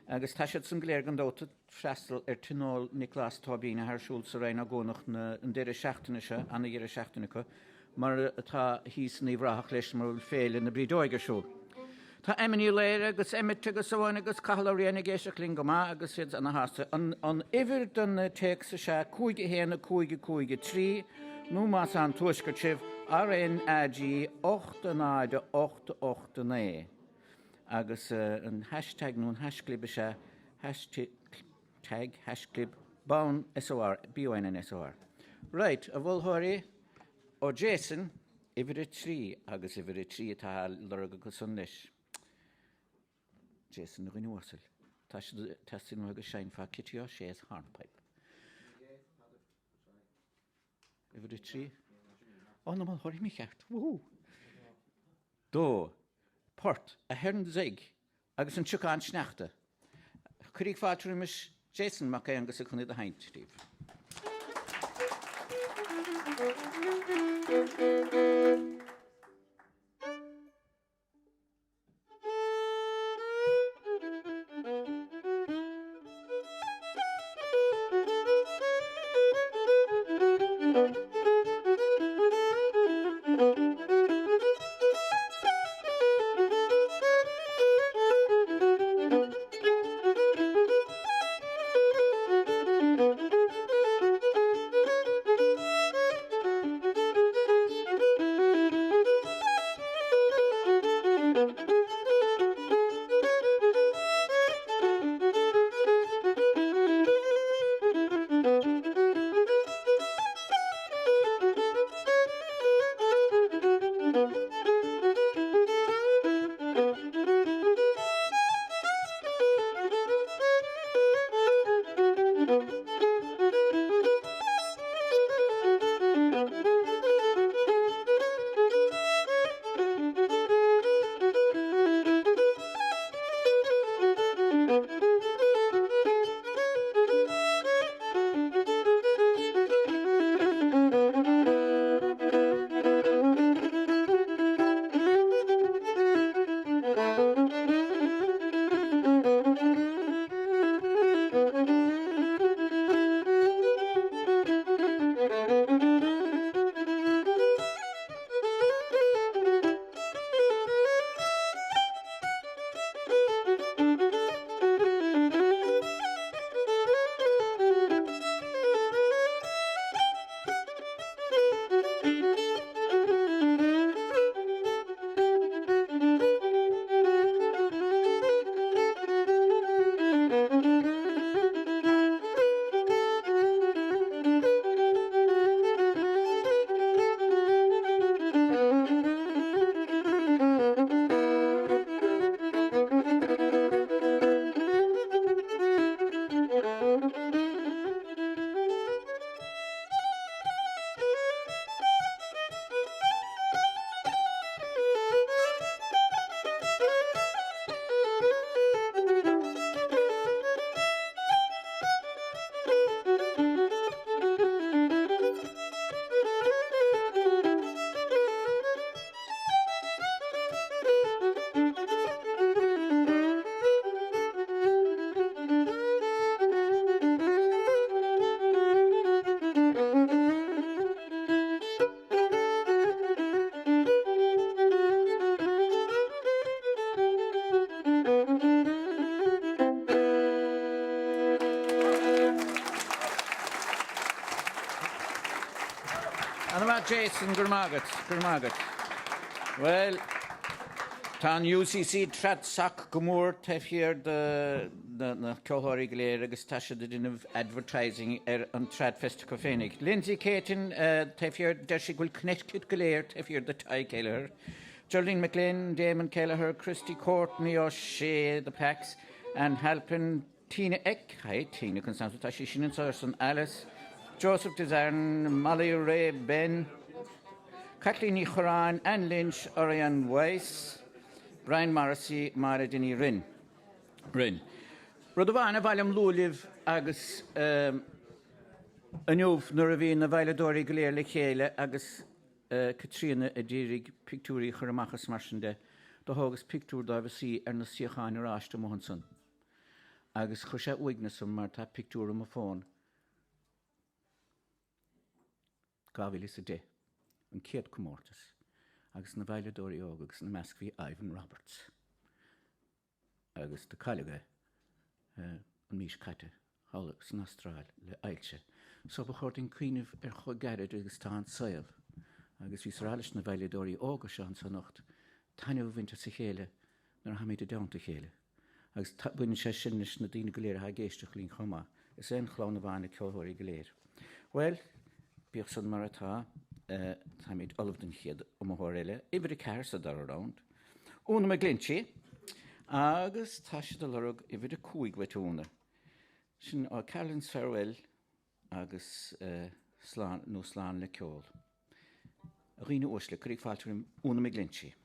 Agus tá siad san go léir gan dabht ag freastal ar Tionól Nioclás Tóibín atá ar siúl sa Rinn Ó gCuanach an deireadh seachtaine seo, ana-dheireadh seachtaine acu, mar atá thíos in Uíbh Ráthach leis mar a bhfuil Féile na Brídeoige ar siúl. Tá Emma Ní Laoire agus Emmet agus Eoin agus Cathal Ó Riain ag éisteacht linn go maith agus iad ana-shásta. An uimhir don téacs is ea 5 1 5 5 3 nó más as an Tuaisceart sibh, RNAG 8 0 8 8 9. Agus an hashtag nó an haischlib is ea hashtag, haischlib, bonn SOR, BONN SOR. Right, a mholtóirí, ó Jason. Uimhir 3 agus uimhir 3 atá á lorg acu san anois. Jason a dhuine uasail, tá siad ag teastaíonn uathu go seinnfeá Kitty O'Shea's Hornpipe. Uimhir 3. Ó, na moltóirí mícheart. Wúhú! Dó. Port, Ahern Zig agus an Siocán Sneachta. Cuiríg fáilte roimis Jason Mac Aonghusa chun iad a sheinnt daoibh. Ana-mhaith Jason, go raibh maith agat, go raibh maith agat. Bhuel, tá an UCC Trad Soc go mór taobh thiar de na ceoltóirí go léir agus tá siad ag déanamh advertising ar an Tradfest acu féinig. Lindsay Caton taobh thiar, deir sí go bhfuil Connecticut go léir taobh thiar de Tadhg Kelleher. Geraldine McGlynn, Damon Kelleher, Christy Courtney O'Shea, The Pax, Anne Halpin, Tina Eck, hi Tina Constanzo, tá sí sin anseo ar son Alice, Joseph Desarn, Molly Ray Ben, Caitlín Ní Chorráin, Anne Lynch, Orion Weiss, Brian Morrissey, Máire Dinny Rinn. Rinn. Rud amháin a ba mhaith liom lua libh agus inniu nuair a bhí na veidhleadóirí go léir le chéile agus Caitríona a d'iarraidh pictiúirí a chur amach is mar sin de, do thógas pictiúr dóibh a suí ar na suíocháin oráiste amuigh ansan. Agus chuir sé uaigneas orm mar tá pictiúr i mo fón, 2010, an chéad comórtas, agus na veidhleadóirí óga agus ina measc bhí Ivan Roberts. Agus do cailleadh é an mhí seo caite thall san Astráil le ailse. So ba chóir dúinn cuimhneamh ar chomh gairid agus atá an saol. Agus bhíos ag rá leis na veidhleadóirí óga seo anso anocht taitneamh a bhaint as a chéile nuair a tháimid i dteannta a chéile. Agus baineann sé sin leis na daoine go léir atá ag éisteacht linn chomh maith. Is aon chlann amháin na ceoltóirí go léir. Bhuel, bíodh san mar atá. Táimid ullamh don chéad iomaitheoir eile, uimhir 4 sa dara round, Úna McGlinchey, agus tá siad ag lorg uimhir 5 uait, Úna. Sin Carolan's Farewell agus Slán nó Slán le Ceol. A dhaoine uaisle, cuiríg fáilte roimh Úna McGlinchey.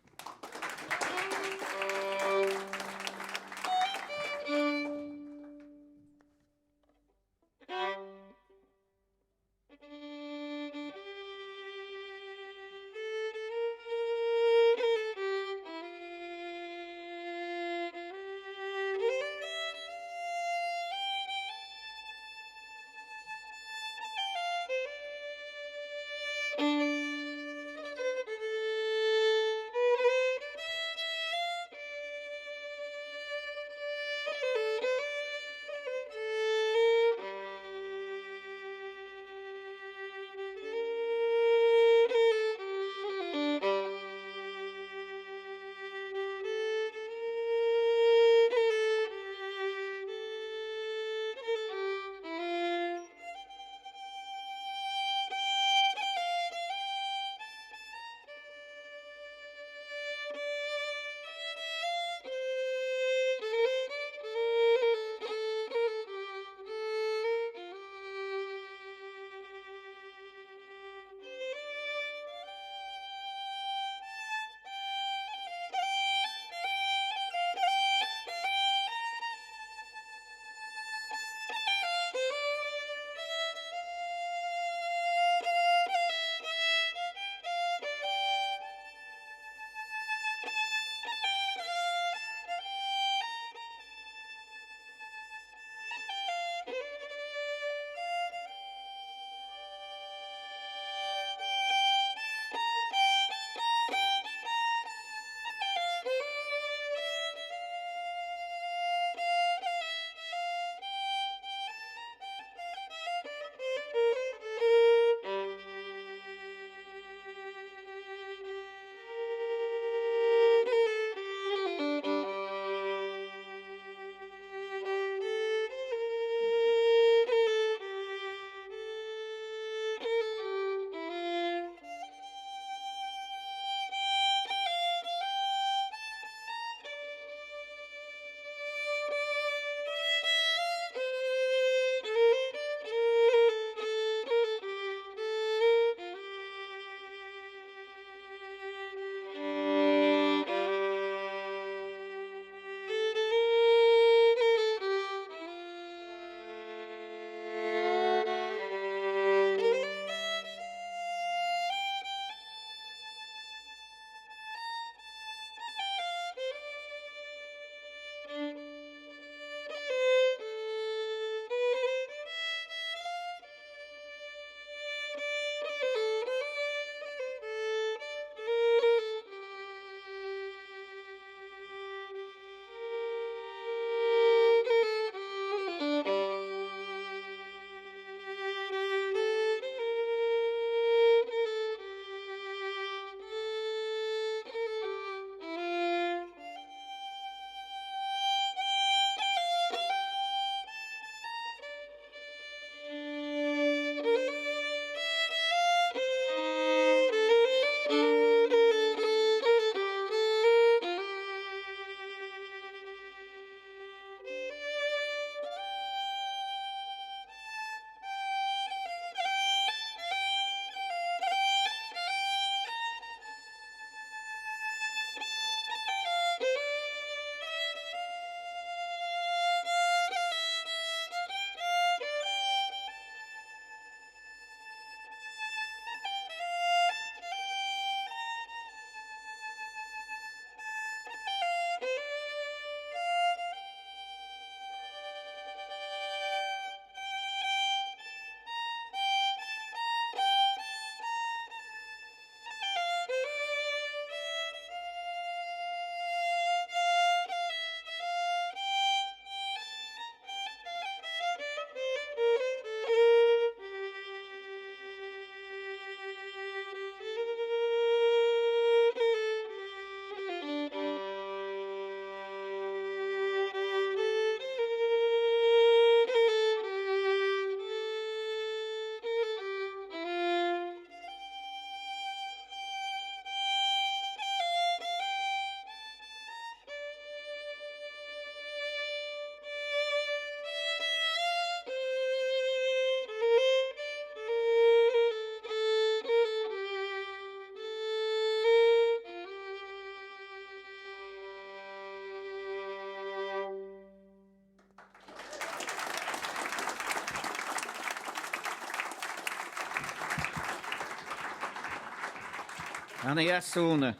Ana dheas Úna.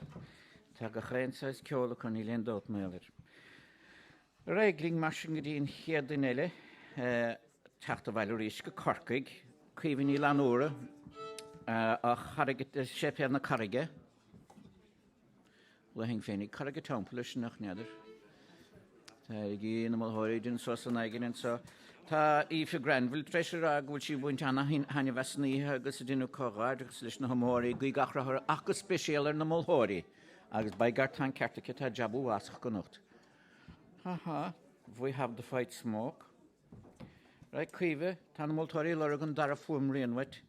Tá gach aon saghas ceol acu, níl aon dabht mar gheall air. Ar aghaidh linn mar sin go dtí an chéad duine eile, teacht abhaile arís go Corcaigh, Caoimhe Ní Fhlannúra, ó Charraig, Séipéal na Carraige. Bhuel, féinig Carraig an Teampaill leis nach n'fheadar. Tá éirígí na moltóirí den sos an aigne anseo. Tá Aoife Granville tar éis a rá go bhfuil sí ag baint an-thaitneamh as an oíche agus ag déanamh comhghairdeachas leis na hiomaitheoirí, guí gach rath orthu ach go speisialta ar na moltóirí. Agus by gar tá an ceart aici, tá jab uafásach acu anocht. Ha ha, we have the fight smoke. Right, Caoimhe, tá na moltóirí ag lorg an dara fuaimrian uait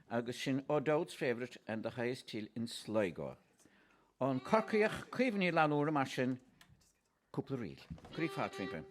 agus sin O'Dowd's favourite and the highest hill in Sligo. An Corcaíoch Caoimhe Ní Fhlannúra mar sin, cúpla ríl. Cuirí fáilte roimpi.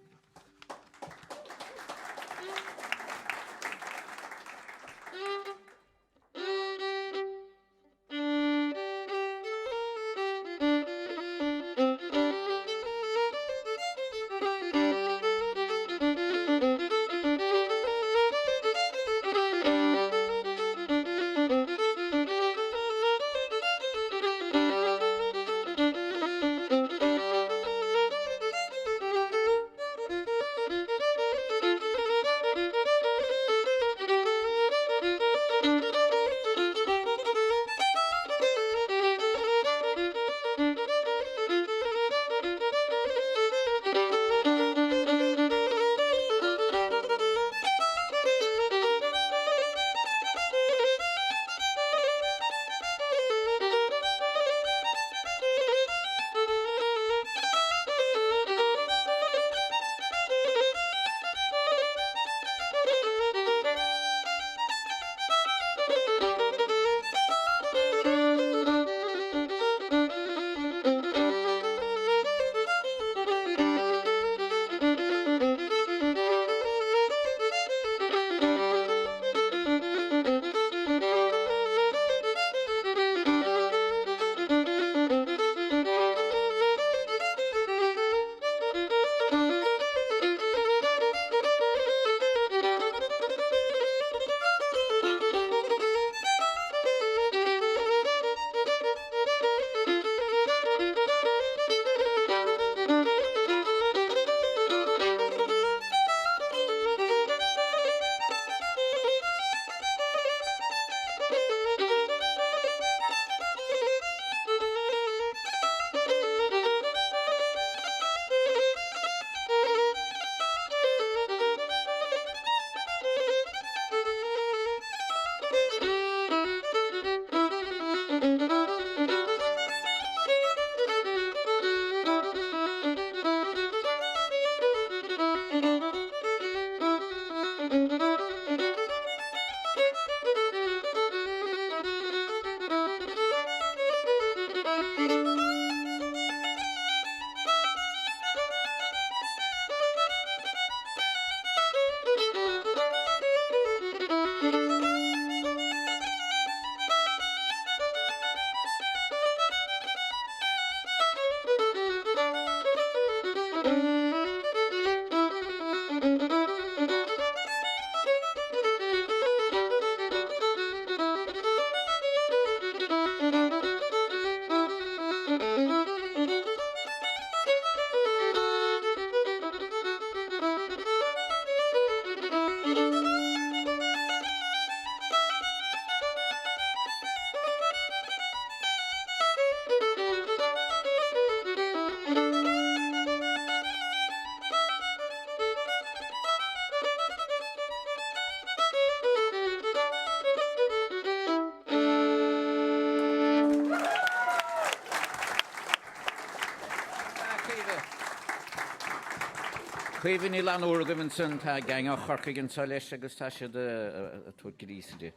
Caoimhe Ní Fhlannúra agaibh ansan, tá gang ó Chorcaigh anseo leis agus tá siad ag tabhairt gríosadh di.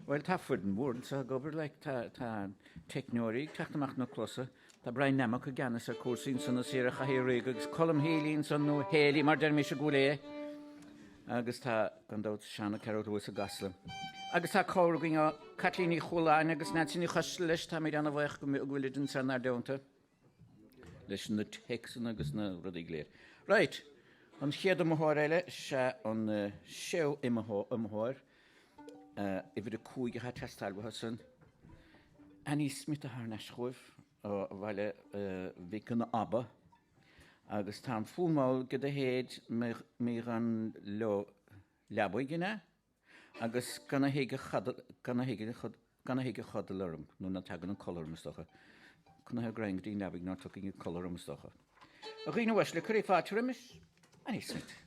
Bhuel, tá foireann mhór anseo ag obair, like, tá, tá teicneoirí ag teacht amach na cluasa, Tá Brian Nammock i gceannas ar cúrsaí ansan is ar an chathaoir ríoga agus Colm Healy ansan nó Haley mar deirimis i gCúil Aodha agus tá, gan dabht, Seán Ó Cearúil thuas i gCasla. Agus tá cabhair againn ó Caitlín Ní Chualáin agus Nancy Ní Choisteala leis, táimid ana-bhuíoch go bhfuilid ansan inár dteannta leis na téacsanna agus na rudaí go léir. Right, an chéad iomaitheoir eile, sea an séú iomaitheoir, uimhir 5 atá ag teastáil uathu san. Annie Smith thar n-ais chugaibh ó Bhaile Mhic an Aba agus táim fuar mall go do théid mé gan leo leabaidh, an ea? Agus gan a thig a gan a thig gan a thig a chodail orm, nó ná tagann an codladh orm is dócha. Conaithe greim go dtí an leabaidh ná tiocfaidh an codladh orm is dócha. A dhaoine uaisle, cuiridh fáilte roimis Annie Smith.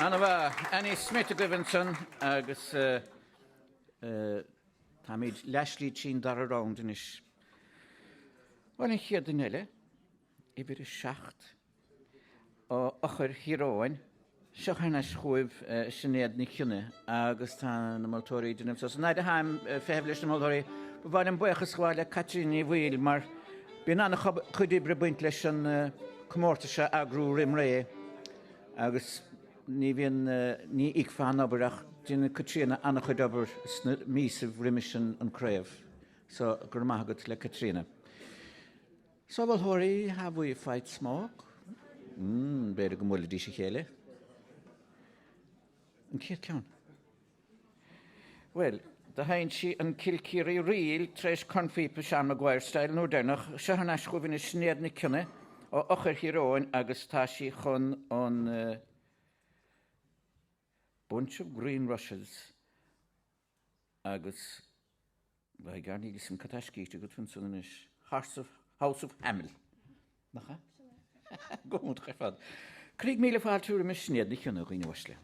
Ana-mhaith. Annie Smith agaibh ansan agus táimid leathshlí trín dara round anois. Bhuel, an chéad duine eile, uimhir 7, ó Eochair Thír Eoghain. Seo thar n-ais chugaibh Sinéad Nic Cionnaith agus tá na moltóirí ag déanamh sos. An fhaid atáim ag feitheamh leis na moltóirí, ba mhaith liom buíochas a ghabháil le Caitríona Ní Bhaoill mar bíonn an-chuid oibre ag baint leis an comórtas seo a eagrú roim ré agus ní bhíonn, ní íocfá an obair ach déanann Caitríona an-chuid obair sna míosaibh roimis an craobh. So, go raibh maith agat le Caitríona. So a mholtóirí, have we a fight smoke? Mm, b'fhéidir go mbuailfidís a chéile. An chéad ceann. Bhuel, do sheinn sí an Kilkeary Reel tar éis cornphíopa Seán Maguire Style an uair deireanach. Seo thar n-ais chugaibh anois Sinéad Nic Cionnaith ó Eochair Thír Eoghain agus tá sí chun an Bunch of Green Rushes agus Bhuel, níl a fhios agam cad tá scríte agat ansan anois. House of, House of Hamel. Nach ea? Go hiontach ar fad. Cuiríg míle fáilte roimis Sinéad Nic Cionnaith, a dhaoine uaisle.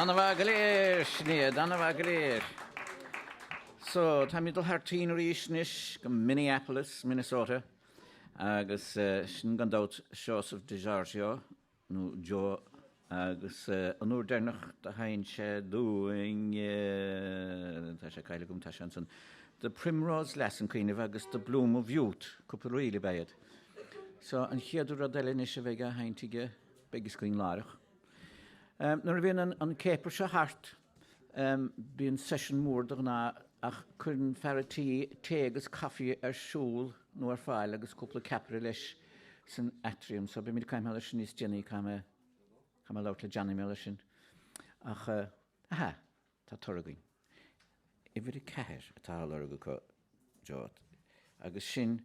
Ana-mhaith go léir, Sinéad, ana-mhaith go léir. So, táimid ag dul thar toinn arís anois go Minneapolis, Minnesota, agus sin gan dabht Seosamh DiGiorgio, nó Joe, agus an uair deireanach do sheinn sé dúinn, tá sé caillte agam, tá sé ansan, The Primrose Lass an cuimhneamh agus The Bloom of Youth, cúpla ríl ab ea iad. So an chéad rud eile anois a bheidh á sheinnt aige, beidh fhios againn láithreach. Nuair a bhíonn an céaper seo thart, bíonn session mór de ghnáth ach cuireann fear a' tí tae agus caife ar siúl nó ar fáil agus cúpla ceapaire leis san atrium. So beimid ag caint mar sin níos déanaí, caithfidh mé, caithfidh mé labhairt le Johnny mar sin. Ach, aha, tá toradh againn. Uimhir 4 atá á lorg acu, Joe, agus sin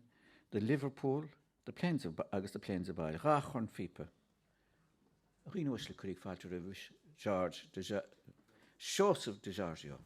The Liverpool, The Plains of, agus The Plains of Bile, dhá chornphíopa. A dhaoine uaisle, cuiríg fáilte roimh George de Seosamh DiGiorgio.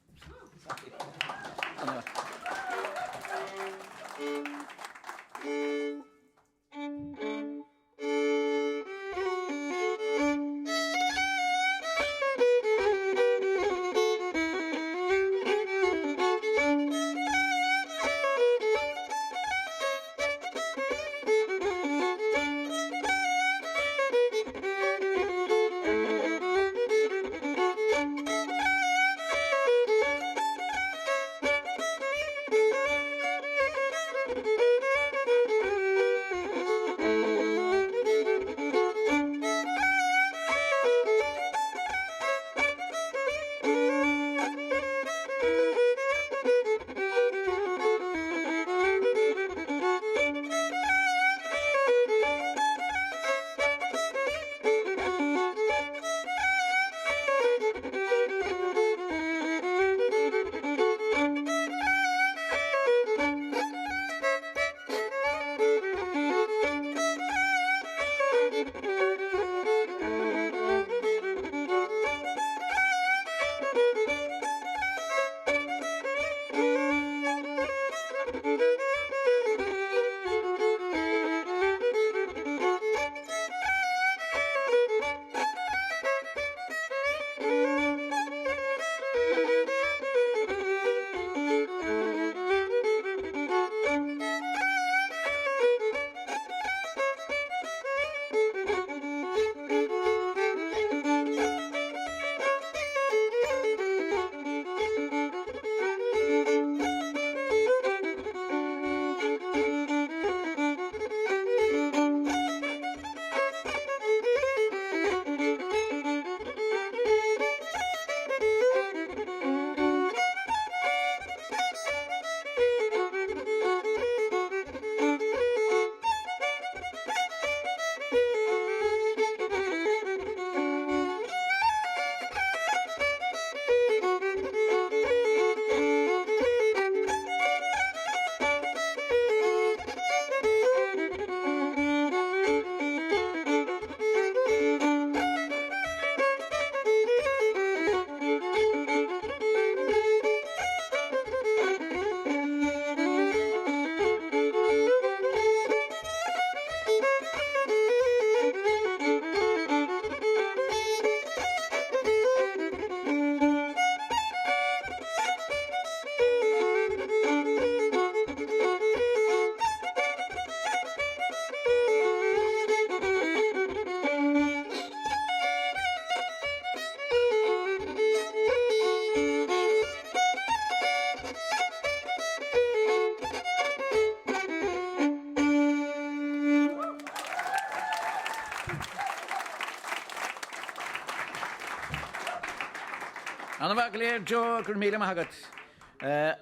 An-mhaith go leor, Joe, go raibh míle maith agat.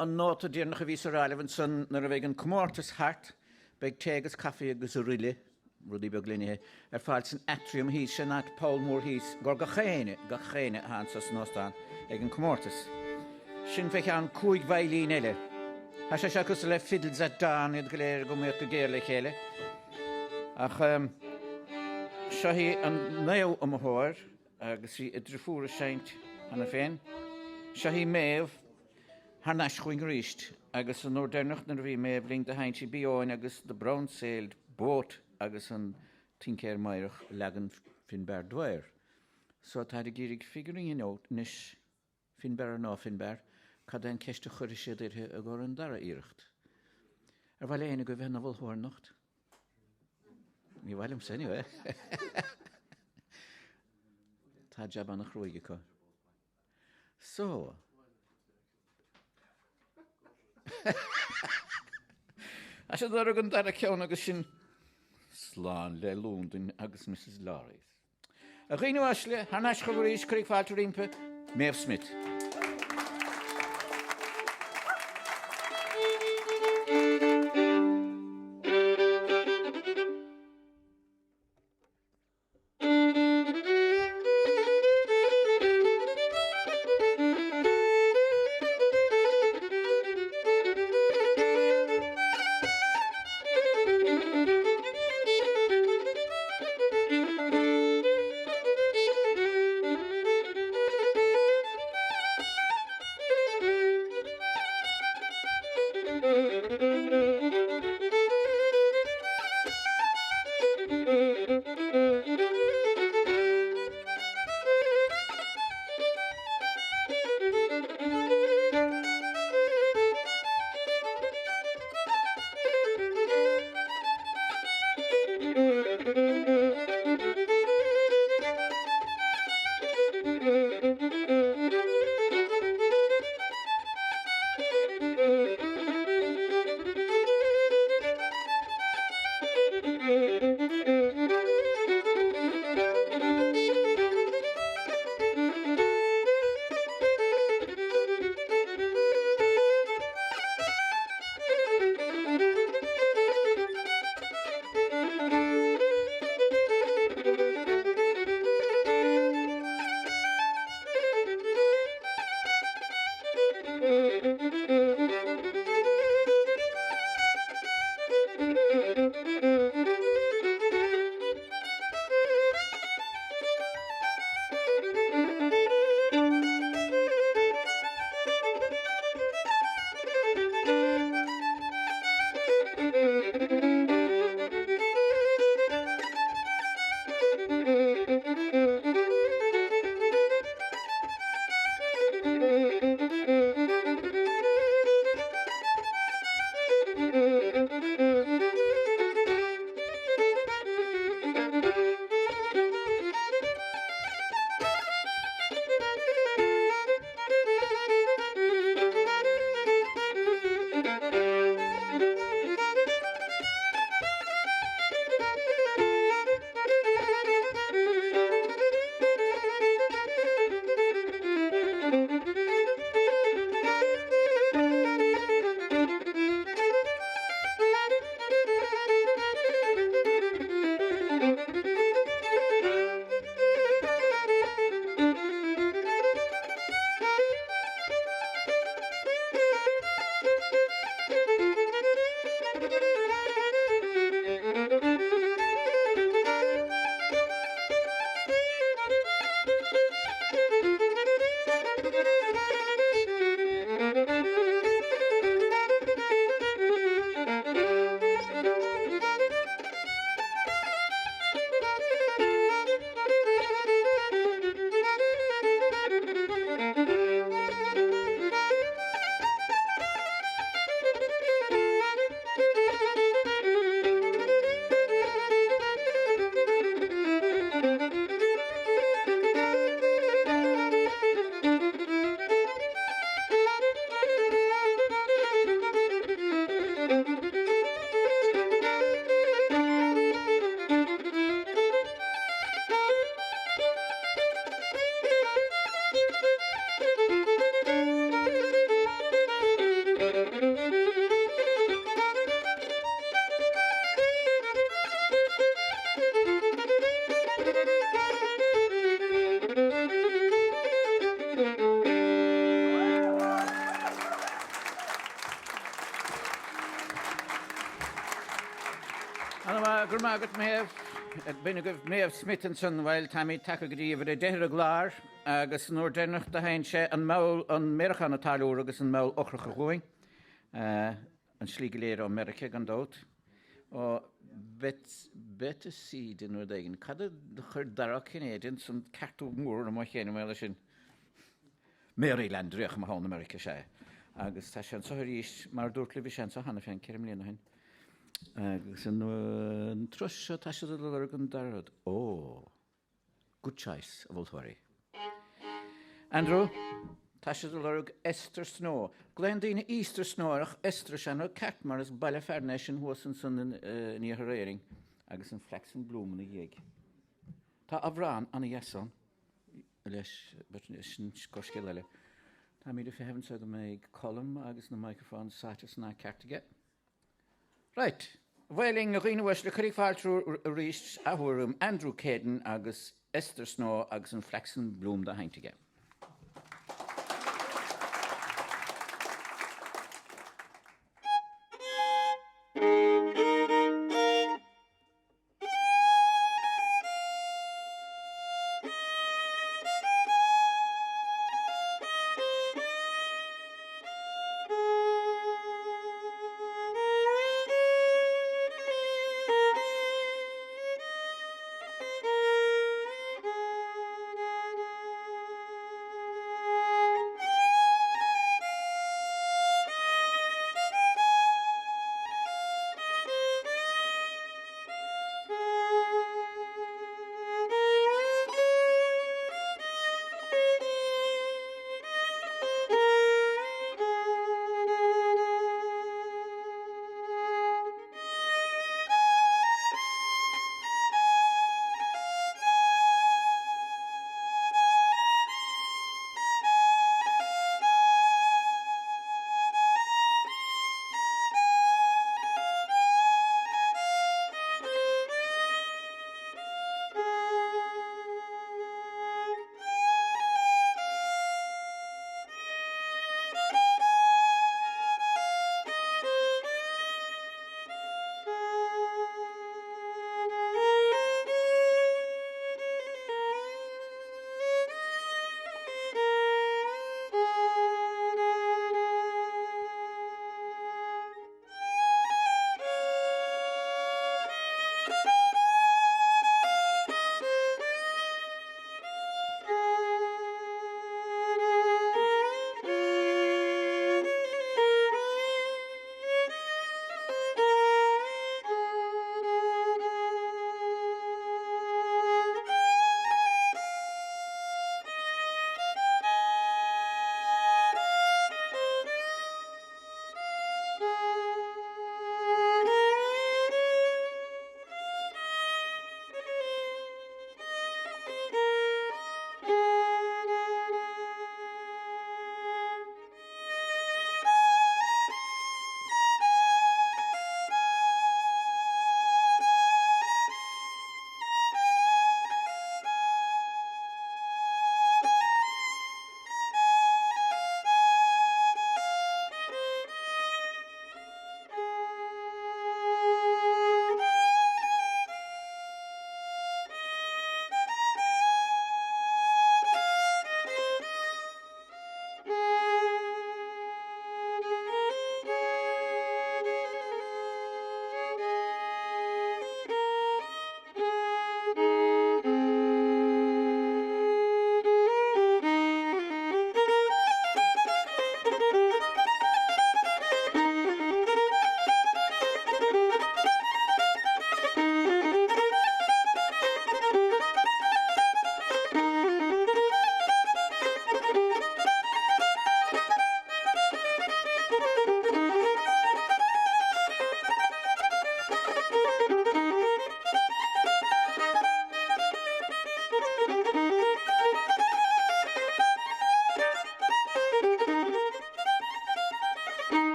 An nóta deireanach a bhí sa ráileamh ansan, nuair a bheidh an comórtas thart, beidh tae agus caife agus aroile, rudaí beag le n-ithe, ar fáil san atrium thíos, sin an poll mór thíos, i gcomhair gach éinne, gach éinne atá anso san óstán ag an comórtas. Sin fé cheann 5 veidhlín eile. Tá sé seo cosúil le Fiddles at Dawn, iad go léir ag iomaíocht go géar le chéile. Ach seo í an naoú iomaitheoir agus bhí a driofúr ag seinnt cheana féin. Seo í Méabh thar n-ais chugainn arís agus an uair deireanach nuair a bhí Méabh linn do sheinn sí Bí Eoin agus The Brown Sailed Boat agus an Tincéir Meidhreach leagan Finbar Dwyer. So táid ag iarraidh figuring out anois Finbar or ná Finbar, cad é an ceist a chuirfidh siad uirthi i gcomhair an dara iarracht? Ar mhaith le éinne agaibh bheith ina mholtóir anocht? Ní mhaith liomsa anyway. Tá jab an-chruaidh acu. So. Tá siad ag lorg an dara ceann agus sin slán le Londain agus Mrs Lorry's. A dhaoine uaisle, thar n-ais chugaibh arís, cuirig fáilte roimpi, Méabh Smith. Ana mhaith, go raibh maith agat Méabh. B'in agaibh Méabh Smith ansan, bhuel, táimid tagtha go dtí uimhir 10 ar an gclár agus an uair deireanach do sheinn sé an meall, an méaracán an táilliúra agus an meall eochracha dhúinn. An slí go léir ó Meiriceá gan dabht. Ó Bethesda nó rud éigin. Cad a chuir Dara Ó Cinnéide ansan ceartú mór orm ó chéin an bhéal sin? Maryland, ríoch maith ann i Meiriceá, sea. Agus tá sé anseo arís, mar a dúrt libh, bhí sé anseo cheana féin 4 mbliana ó shin. Agus an turas seo, tá siad ag lorg an dara rud. Ó! Good choice, a mholtóirí. Andrew, tá siad ag lorg Esther Snow. Glaonn daoine Easter Snow air ach Esther is ea an rud ceart mar is baile fearainn é sin thuas ansan in iarthar Éirinn agus an Flaxen Bloom ina dhiaidh. Tá amhrán ana-dheas ann. leis, but sin scéal eile. Táimid ag feitheamh anseo go mbeidh Colm agus na microphones sáite san áit ceart aige. Right. Bhuel linn, a dhaoine uaisle, cuiridh fáilte arís athuair roimh Andrew Caden agus Esther Snow agus an Flaxen Bloom dá sheinnt aige.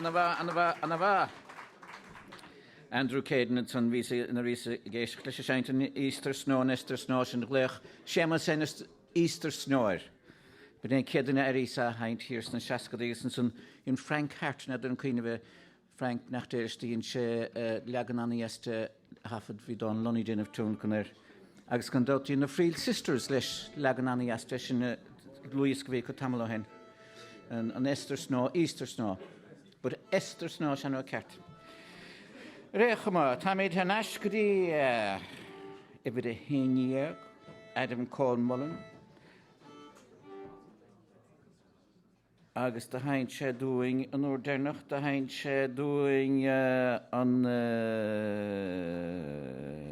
Ana-mhaith, ana-mhaith, ana-mhaith. Andrew Caden ansan bhíos nuair a bhíos ag éisteacht leis ag seinnt an Easter Snow an Esther Snow sin ghlaoch Séamus Ennis Easter Snow air. B'in é an chéad duine a airíos á sheinnt thiar sna seascadaí agus ansan dhein Frank Harte, n'fheadar an cuimhin libh Frank nach déarfas dhein sé leagan ana-dheas de thaifead bhí Dónal Lunny ag déanamh tionlacan air agus gan dabht dhein na Friel Sisters leis leagan ana-dheas de sin a luaigheas go bhí acu tamall ó shin. An Esther Snow, Easter Snow. But Esther Snow is an rud ceart. Ar aon chuma, táimid thar n-ais go dtí uimhir a 11, Adam Cole Mullen, agus do sheinn sé dúinn an uair deireanach, do sheinn sé dúinn an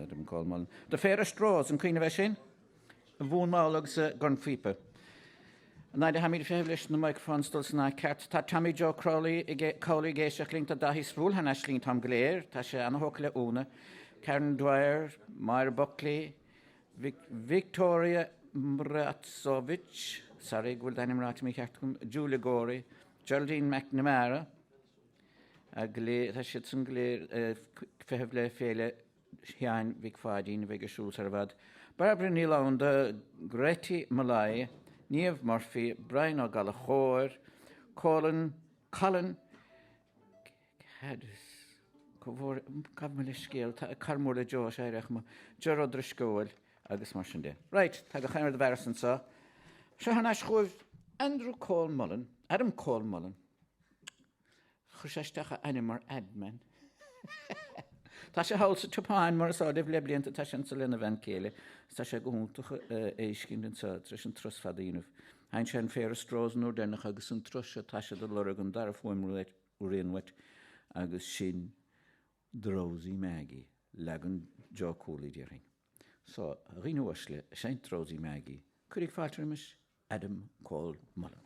Adam Cole Mullen, The Fairest Rose, an cuimhin libh é sin? An mhóin mhall agus an gormphíopa. An fhaid a tháimid ag feitheamh leis na microphones dul san áit ceart, tá Tommy Joe Crowley ag Cowley ag éisteacht linn, tá Dáithí Sproule thar n-ais linn an t-am go léir, tá sé ana-thógtha le Úna, Karen Dwyer, Máire Buckley, Victoria Mrazovic, sorry go bhfuil d'ainm ráite mícheart agam, Julia Gorey, Geraldine McNamara, go léir, tá siad san go léir ag feitheamh le Féile Sheáin Mhic Pháidín a bheidh ar siúl sar i bhfad, Bairbre Ní Lamhanda, Gretti Molloy, Niamh Murphy, Brian Ó Gallchóir, Colin, Colin Cad gabh mo leithscéal, tá cara mór le Joe is éireach mo, Ger Ó Drisceoil agus mar sin de. Right, tá gach aon rud i bhfearas anseo. Seo thar n-ais chugaibh Andrew Cole Mullen, Adam Cole Mullen. Chuir sé isteach a ainm mar Adman. Tá sé thall sa tSeapáin, mar is eol libh, le blianta. Tá sé anso lena bhean chéile agus tá sé go hiontach a fheiscint anso tar éis an turas fada a dhéanamh. Sheinn sé an Fairest Rose an uair deireanach agus an turas seo tá siad ag lorg an dara fuaimrian uait agus sin Drowsy Maggie, leagan Joe Cooley déarfainn. So, a dhaoine uaisle, ag seinnt Drowsy Maggie, cuirig fáilte roimis Adam Cole Mullen.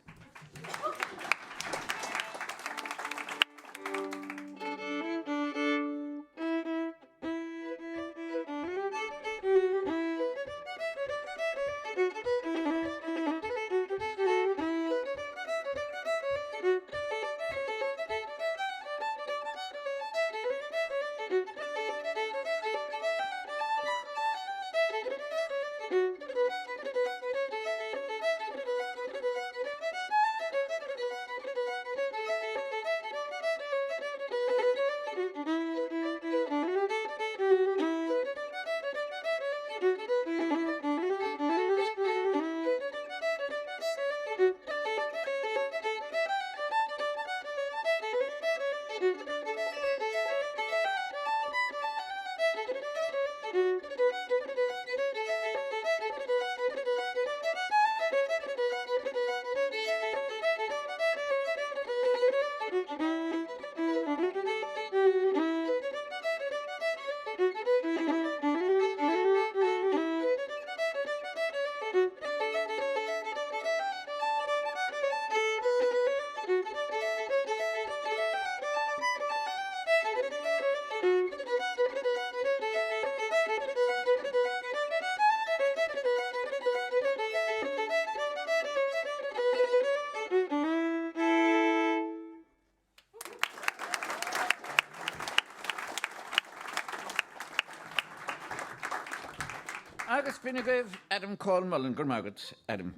Agus b'in agaibh Adam Cole Mullen, go raibh maith agat, Adam.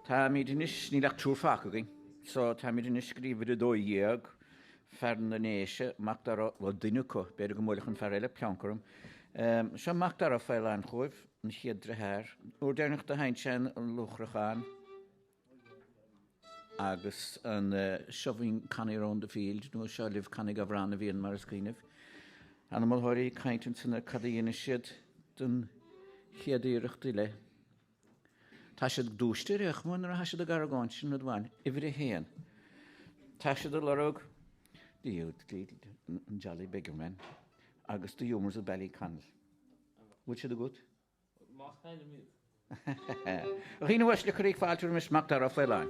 Táimid anois, níl ach triúr fágtha againn, so táimid anois go dtí uimhir a 12. Fear na nDéise, Macdara, bhuel, duine acu, b'fhéidir go mbuailfeadh an fear eile pleanc orm. Seo Macdara Ó Faoláin chugaibh, an chéad driotháir. Uair deireanach do sheinn sé an Luachrachán agus an Shoving Connie Round the Field, nó Seo Libh Connie Gabhrán a bhí ann mar is cuimhin libh. Tá na moltóirí ag caint ansan ar cad a dhéanfaidh siad don chéad iarracht eile. Tá siad dúiste ar aon chuma nuair atá siad ag argóint, sin rud amháin. Uimhir a haon. Tá siad ag lorg an Jolly Beggarman agus The Humours of Ballyconnell. Bhfuil siad agat? Más ainm iad. A dhaoine uaisle, cuiríg fáilte roimis Macdara Ó Faoláin.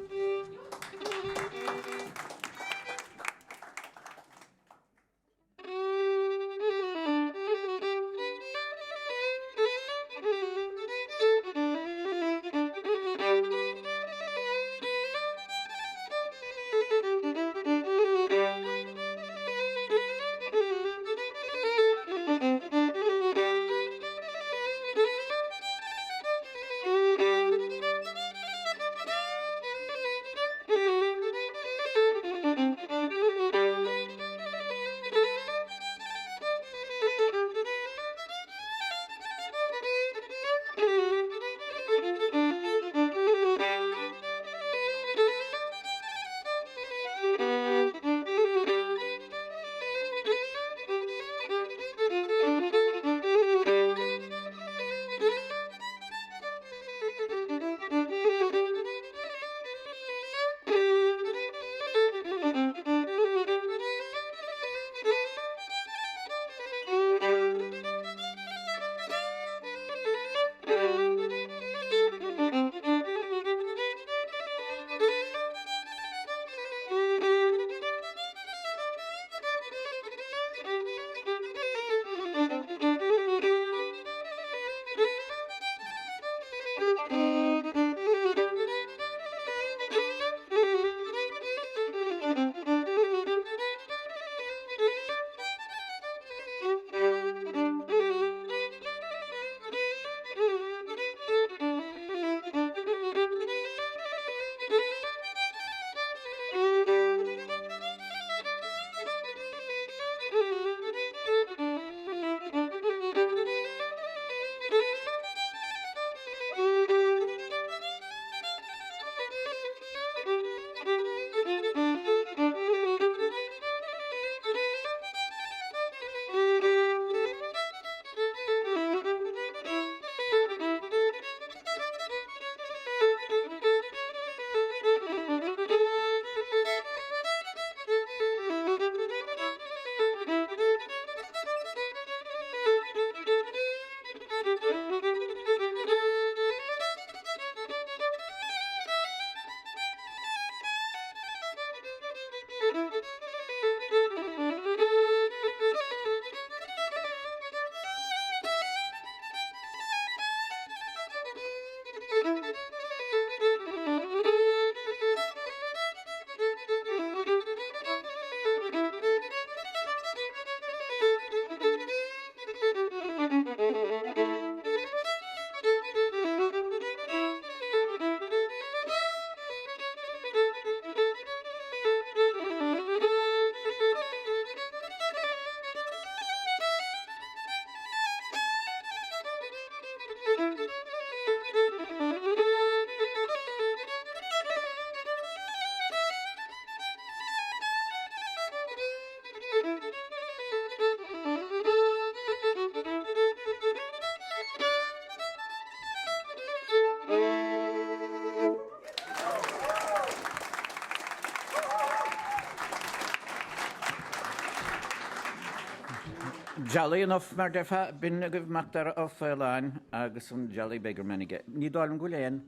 Jolly enough, mar déarfá, b'in agaibh Macdara Ó Faoláin agus an Jolly Beggarman aige. Ní dóigh liom go bhfuil aon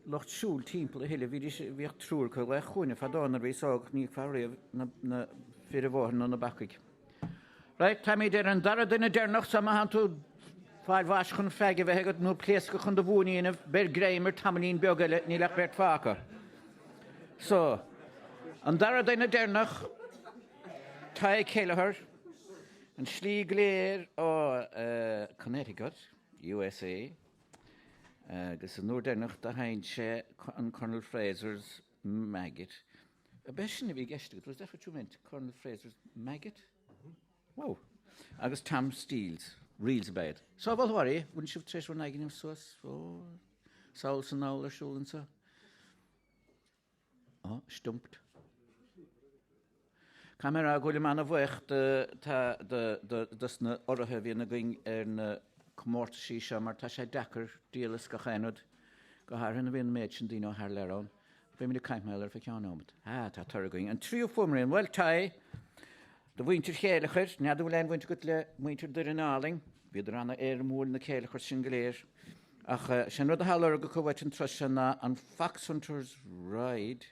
lucht siúil timpeall a thuilleadh, bhídís, bhíodh triúr acu ag glaoch chugainne fadó nuair a bhíos óg ach ní fheicfeá riamh na, na fir an bhóthair ná na bacaigh. Right, táimid ar an dara duine deireanach so má thánn tú fáil bháis chun feaig a bheith agat nó pléascadh chun do mhúin a dhéanamh, beir greim ar tamaillín beag eile, níl ach beirt fágtha. So, an dara duine deireanach, Tadhg Kelleher, an slí go léir ó Connecticut, USA, agus an uair deireanach do sheinn sé an Colonel Fraser's Maggot. Ab é sin a bhí i gceist agat? Was that what you meant? Colonel Fraser's Maggot? Wow. Agus Tom Steele's Reels ab ea iad. So, a mholtóirí, bhfuil sibh tar éis bhur n-aghaidh a dhéanamh suas? Ó, sall is anall ar siúl anseo. Oh, stumped. Caithfidh mé a rá go bhfuilim ana-bhuíoch de dos na urraithe a bhíonn againn ar na comórtaisí seo mar tá sé deacair díol as gach aon rud, go háirithe nuair a bhíonn an méid sin daoine ó thar lear ann. Beimid ag caint mar gheall air fá cheann nóimeat. Ah, tá toradh againn. An tríú fuaimrian, bhuel, Tadhg, do mhuintir Chéileachair, n'fheadar an bhfuil aon bhaint agat le muintir Doire Álainn, bhíodar ana-éirimiúil na Céileachair sin go léir. Ach sé an rud atá á lorg acu uait an turas seo ná an Foxhunters Ride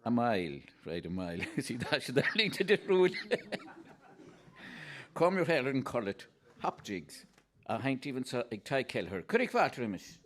a Mile, Ride a Mile, see tá siad ar línte difriúil. Comb your hair and curl it, Hop Jigs, á sheinnt daoibh anseo ag Tadhg Kelleher. Cuiridh fáilte roimis.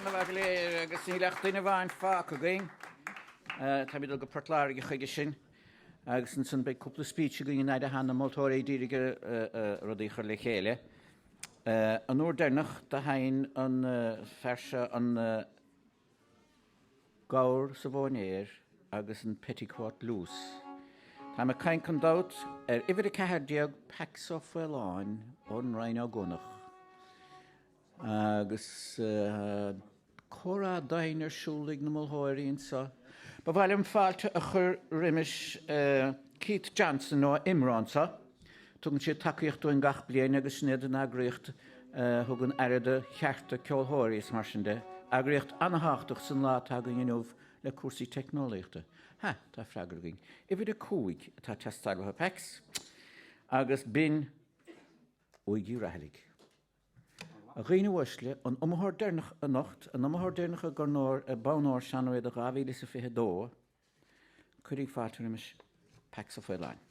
Ana-mhaith go léir agus níl ach duine amháin fágtha againn. Táimid ag dul go Port Láirge chuige sin agus ansan beidh cúpla speech againn an fhaid atá na moltóirí ag iarraidh rudaí a chur le chéile. An uair deireanach do sheinn an fear seo an Gabhar sa Mhóinéar agus an Petticoat Loose. Táim ag caint gan dabht ar uimhir 14 Pax Ó Faoláin ón Rinn Ó gCuanach. Agus comhrá domhain ar siúl ag na moltóirí anseo. Ba mhaith liom fáilte a chur roimis Keith Johnson ó IMRO anseo. Tugann siad tacaíocht dúinn gach bliain agus sin iad an eagraíocht a thugann aire do chearta ceolthóirí is mar sin de. Eagraíocht an-thábhachtach san lá atá againn inniu le cúrsaí teicneolaíochta. Ha, tá freagra againn. Uimhir 5 atá ag teastáil uathu, Pax. Agus b'in Óig Uí Raghallaigh. A dhaoine uaisle, an iomaitheoir deireanach anocht, an iomaitheoir deireanach i gCorn Óir, i Bonn Óir Sean-Réada 2022, Cuiríg fáilte roimis Pax Ó Faoláin.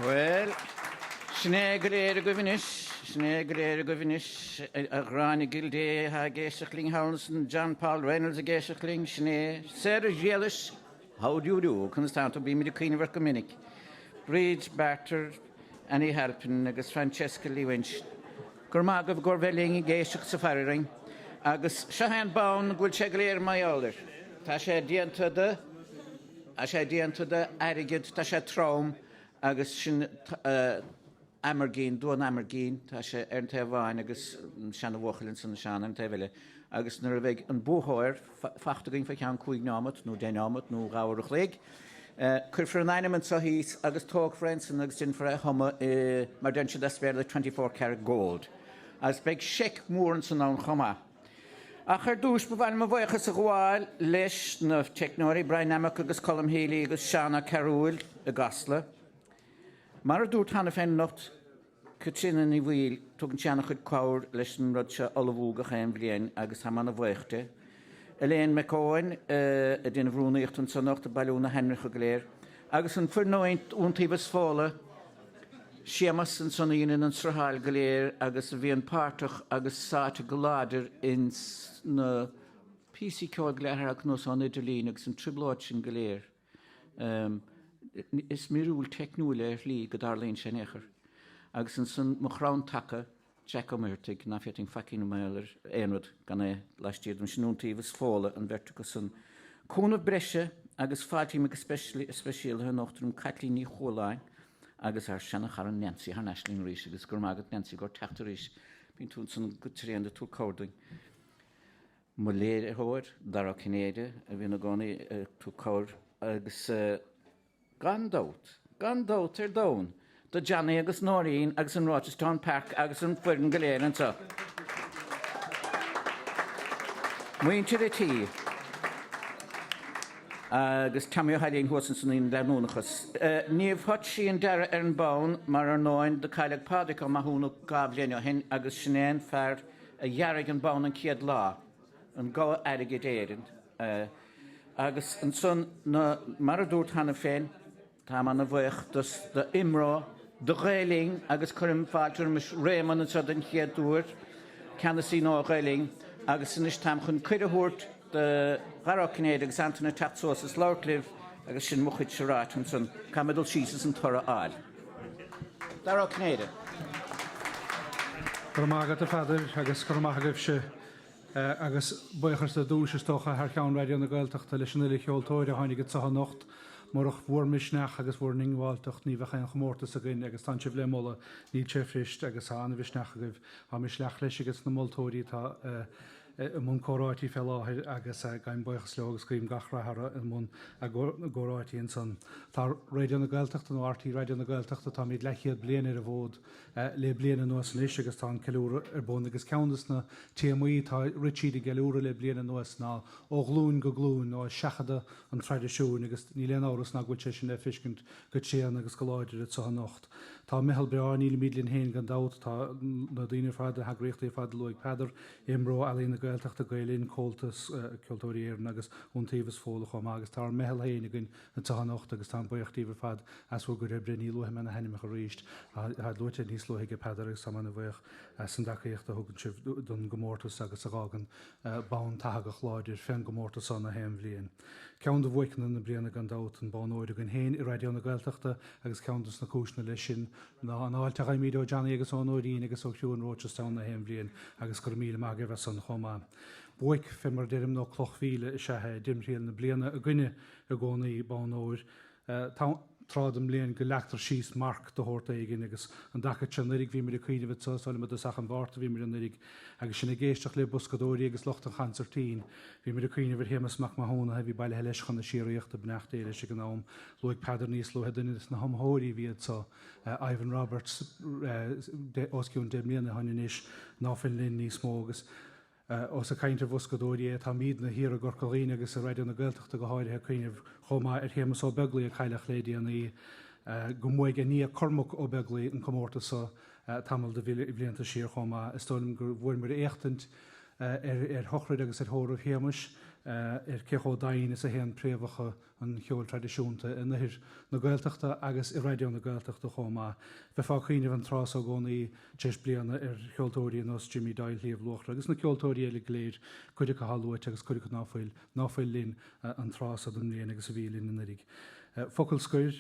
Bhuel, sin é go léir agaibh anois, sin é go léir agaibh anois, a Ghráinne Gildea atá ag éisteacht linn thall ansan, John Paul Reynolds ag éisteacht linn, sin é Sarah Ghriallais, how do you do, conas tánn tú, bímid ag cuimhneamh ort go minic, Bríd Barter, Annie Halpin agus Francesca Lewinch. Go raibh maith agaibh i gcomhair bheith linn ag éisteacht is ag faire orainn. Agus seo é an bonn go bhfuil sé go léir mar gheall air. Tá sé déanta de, tá sé déanta de airgead, tá sé trom agus sin Amergin, Duan Amergin, tá sé ar an taobh amháin agus an seana-bhuachaill ansan, Seán, ar an taobh eile. Agus nuair a bheidh an buaitheoir fachta againn fá cheann cúig neomat nó deich neomat nó dhá uair a chloig, cuirfear an ainm anso thíos agus tógfar é ansan agus déanfar é a thumadh i, mar deireann siad as Béarla, 24 carat gold. Agus beidh seic mhór ansan ann chomh maith. Ach ar dtús ba mhaith liom mo bhuíochas a ghabháil leis na teicneoirí, Brian Nammock agus Colm Healy agus Seán Ó Cearúil i gCasla. Mar a dúrt cheana féin anocht, Caitríona Ní Bhaoill, tugann sí an-chuid cabhair leis an rud seo a ullmhú gach aon bhliain agus táim ana-bhuíoch di. Elaine McEowen ag déanamh rúnaíocht anso anocht, ag bailiú na hainmneacha go léir. Agus an foireann Iontaobhas Fódhla, Séamas ansan a dhéanann an srutháil go léir agus a bhíonn páirteach agus sáite go láidir ins na píosaí ceoil go léir a thagann anuas ón idirlíon agus an trioblóid sin go léir. Is míorúilt teicniúil é ar shlí go dtarlaíonn sé in aon chor. Agus ansan mo chrann taca, Jack Ó Muircheartaigh, ná féadfainn faicín mar gheall ar aon rud gan é laistiar dom. Sin Iontaobhas Fódhla, an bheirt acu san. Cúnamh breise agus fáiltím go speisialta anocht roim Caitlín Ní Chualáin agus ár seana-chara Nancy thar n-ais linn arís agus go raibh maith agat Nancy i gcomhair teacht arís. Bíonn tú ansan go tréan ag tabhairt cabhair dúinn. Mo léiritheoir, Dara Ó Cinnéide, a bhíonn i gcónaí ag tabhairt cabhair agus gan dabht, gan dabht ar domhan, do Johnny agus Nóirín agus an Rochestown Park agus an foireann go léir anseo. Muintir a' tí agus Tommy Ó hAilín thuas ansan an leanúnachas. Niamh Hutch í an dearadh ar an bonn mar ar ndóin do cailleadh Pádraig Ó Mathúna 2 bhliain ó shin agus sin é an fear a dhearaigh an bonn an chéad lá, an Gabha Airgid Éireann, agus ansan, mar a dúrt cheana féin, táim ana-bhuíoch do IMRO, do Ghael Linn agus cuirim fáilte roimis Réamonn anseo den chéad uair, ceannasaí nua Ghael Linn, agus anois táim chun cuireadh a thabhairt do Dhara Ó Cinnéide agus Antaine teacht suas is labhairt libh agus sin mo chuidse ráite ansan, caithfidh mé dul síos is an toradh a fháil. Dara Ó Cinnéide. Go raibh maith agat, a Pheadair, agus go raibh maith agaibhse. Agus buíochas ar dtús, is dócha, thar cheann Raidió na Gaeltachta leis an uile cheoltóir a tháinig anseo anocht. Murach bhur misneach agus bhur ndiongbháilteacht ní bheadh aon chomórtas againn agus tánn sibh le moladh, níl sé fuirist agus tá an-mhisneach agaibh. Tá misleach leis ages na moltóirí atá i mbun comhráití fé láthair agus gabhaim buíochas leo agus guím gach rath orthu i mbun a gcomhráití ansan. Tá Raidió na Gaeltachta nó RTÉ Raidió na Gaeltachta, táimid leathchéad bliain ar an bhfód le bliain anuas anois agus tá an ceiliúradh ar bun agus ceann des na téamaí atá ag rith tríd an gceiliúradh le bliain anuas ná ó ghlúin go glúin nó seachadadh an traidisiúin agus níl aon amhras ná go bhfuil sé sin le feiscint go tréan agus go láidir anso anocht. Tá meitheal breá, nílimid linn féin gan dabht, tá na daoine ar fad, na heagraíochtaí ar fad a luaigh Peadar, IMRO, Ealaín na Gaeltachta, Gael Linn, Comhaltas Ceoltóirí Éireann agus Iontaobhas Fódhla chomh maith agus tá ár meitheal féin againn anseo anocht agus táim buíoch díobh ar fad as bhur gcuid oibre. Ní luafaidh mé na hainmneacha arís, táid luaite níos luaithe ag Peadar agus táim ana-bhuíoch as an dtacaíocht a thugann sibh don gcomórtas agus a dh'fhágann bonn tathagach láidir fén gcomórtas seo na haon bhliain. Ceann de bhuaiceanna na bliana gan dabht an bonn óir againn féin i Raidió na Gaeltachta agus ceann dos na cúiseanna leis sin ná an fháilte a fhaighimid ó Johnny agus ó Nóirín agus ó chriú an Rochestown na haon bhliain agus go raibh míle maith agaibh as san chomh maith. Buaic, fé mar a deirim, nó cloch mhíle is ea é timthriall na bliana againne i gcónaí, bonn óir. Tá tráth den mbliain go leagtar síos marc de shórt éigin agus an dtaca seo anuraidh bhíomar ag cuimhneamh anseo, is dóigh liom i dtosach an Mhárta a bhíomar anuraidh agus sinn ag éisteacht le boscadóirí agus lucht an chansairtín. Bhíomar ag cuimhneamh ar Shéamus Mac Mathúna a bhí bailithe leis chun na síoraíochta, beannacht Dé leis ag an am. Luaigh Peadar níos luaithe duine de na hiomaitheoirí a bhí anseo, Ivan Roberts, os cionn 10 mbliana ó shin anois, ná fuil linn níos mó agus Ós ag caint ar bhoscadóirí é, táimidne thiar i gCorca Dhuibhne agus i Raidió na Gaeltachta go háirithe ag cuimhneamh chomh maith ar Shéamus Ó Beaglaoi a cailleadh le déanaí, go mbuaigh a nia Cormac Ó Beaglaoi an comórtas so tamall de bhlianta siar chomh maith. Is dóigh liom go bhfuaireamar éachtaint. Ar shochraid agus ar thórramh Shéamais, ar cé chomh domhain is a théann préamhacha an cheoil traidisiúnta in ithir na Gaeltachta agus i Raidió na Gaeltachta chomh maith. Bheifeá ag cuimhneamh an tráth so i gcónaí tar éis bliana ar cheoltóirí ar nós Jimmy Doyle Shliabh Luachra agus na ceoltóirí eile go léir, cuid acu atá luaite agus cuid acu ná fuil, ná fuil linn an tráth so den mbliain agus a bhí linn anuraidh. Focal scoir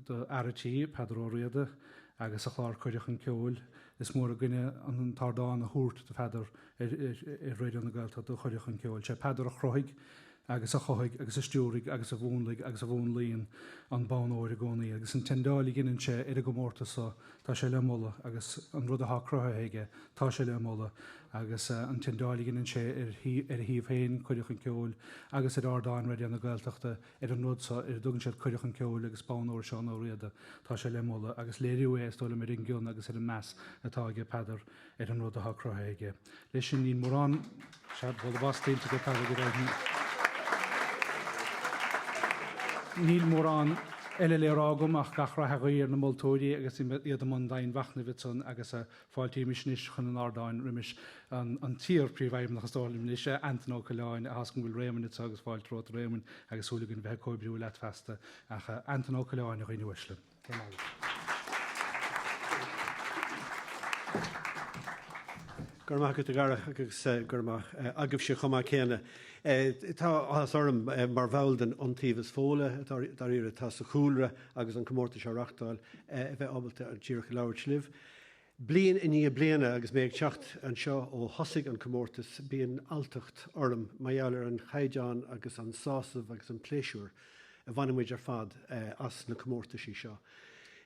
do fhear a' tí, Peadar Ó Riada, agus a chlár Cuireadh Chun Ceoil. Is mór againne an t-ardán a thabhairt do Pheadar ar Raidió na Gaeltachta do Chuireadh Chun Ceoil. Sé Peadar a chruthaigh agus a chothaigh agus a stiúraigh agus a mhúnlaigh agus a mhúnlaíonn an bonn óir i gcónaí agus an tsendáil a dheineann sé ar an gcomórtas so, tá sé le moladh agus an rud athá cruthaithe aige, tá sé le moladh agus an tsendáil a dheineann sé ar a shuíomh féin, Cuireadh Chun Ceoil, agus ar ardáin Raidió na Gaeltachta ar an rud so ar a dtugann siad Cuireadh Chun Ceoil agus Bonn Óir Seán Ó Riada, tá sé le moladh agus léiriú é, is dóigh liom, ar an gcion agus ar an meas atá aige Peadar ar an rud atá cruthaithe aige. Leis sin, níl mórán, sea, bualadh bos tuillte aige Peadar go deimhin. Níl mórán eile le rá agam ach gach rath a ghuí ar na moltóirí agus iad i mbun domhainmhachnaimh ansan agus Fáiltímis anois chun an ardáin roimis an t-iar-phríomhfheidhmeannach is dóigh liom anois, Antain Ó Coileáin, tá a fhios agam go bhfuil Réamonn anseo agus fáilte romhat a Réamoinn agus súil againn bheith ag comhoibriú leat feasta. Ach Antain Ó Coileáin, a dhaoine uaisle. Go raibh maith agat. Go raibh maith agat a Dhara agus go raibh maith agaibhse chomh maith céanna. Tá áthas orm mar bhall den Iontaobhas Fódhla, dáiríre, atá sa chúlra agus an comórtas seo á reachtáil, a bheith ábalta díreach labhairt libh. Bliain i ndiaidh bliana agus mé ag teacht anseo ó thosaigh an comórtas, bíonn alltacht orm mar gheall ar an chaighdeán agus an sásamh agus an pléisiúr a bhaineann muid ar fad as na comórtaisí seo.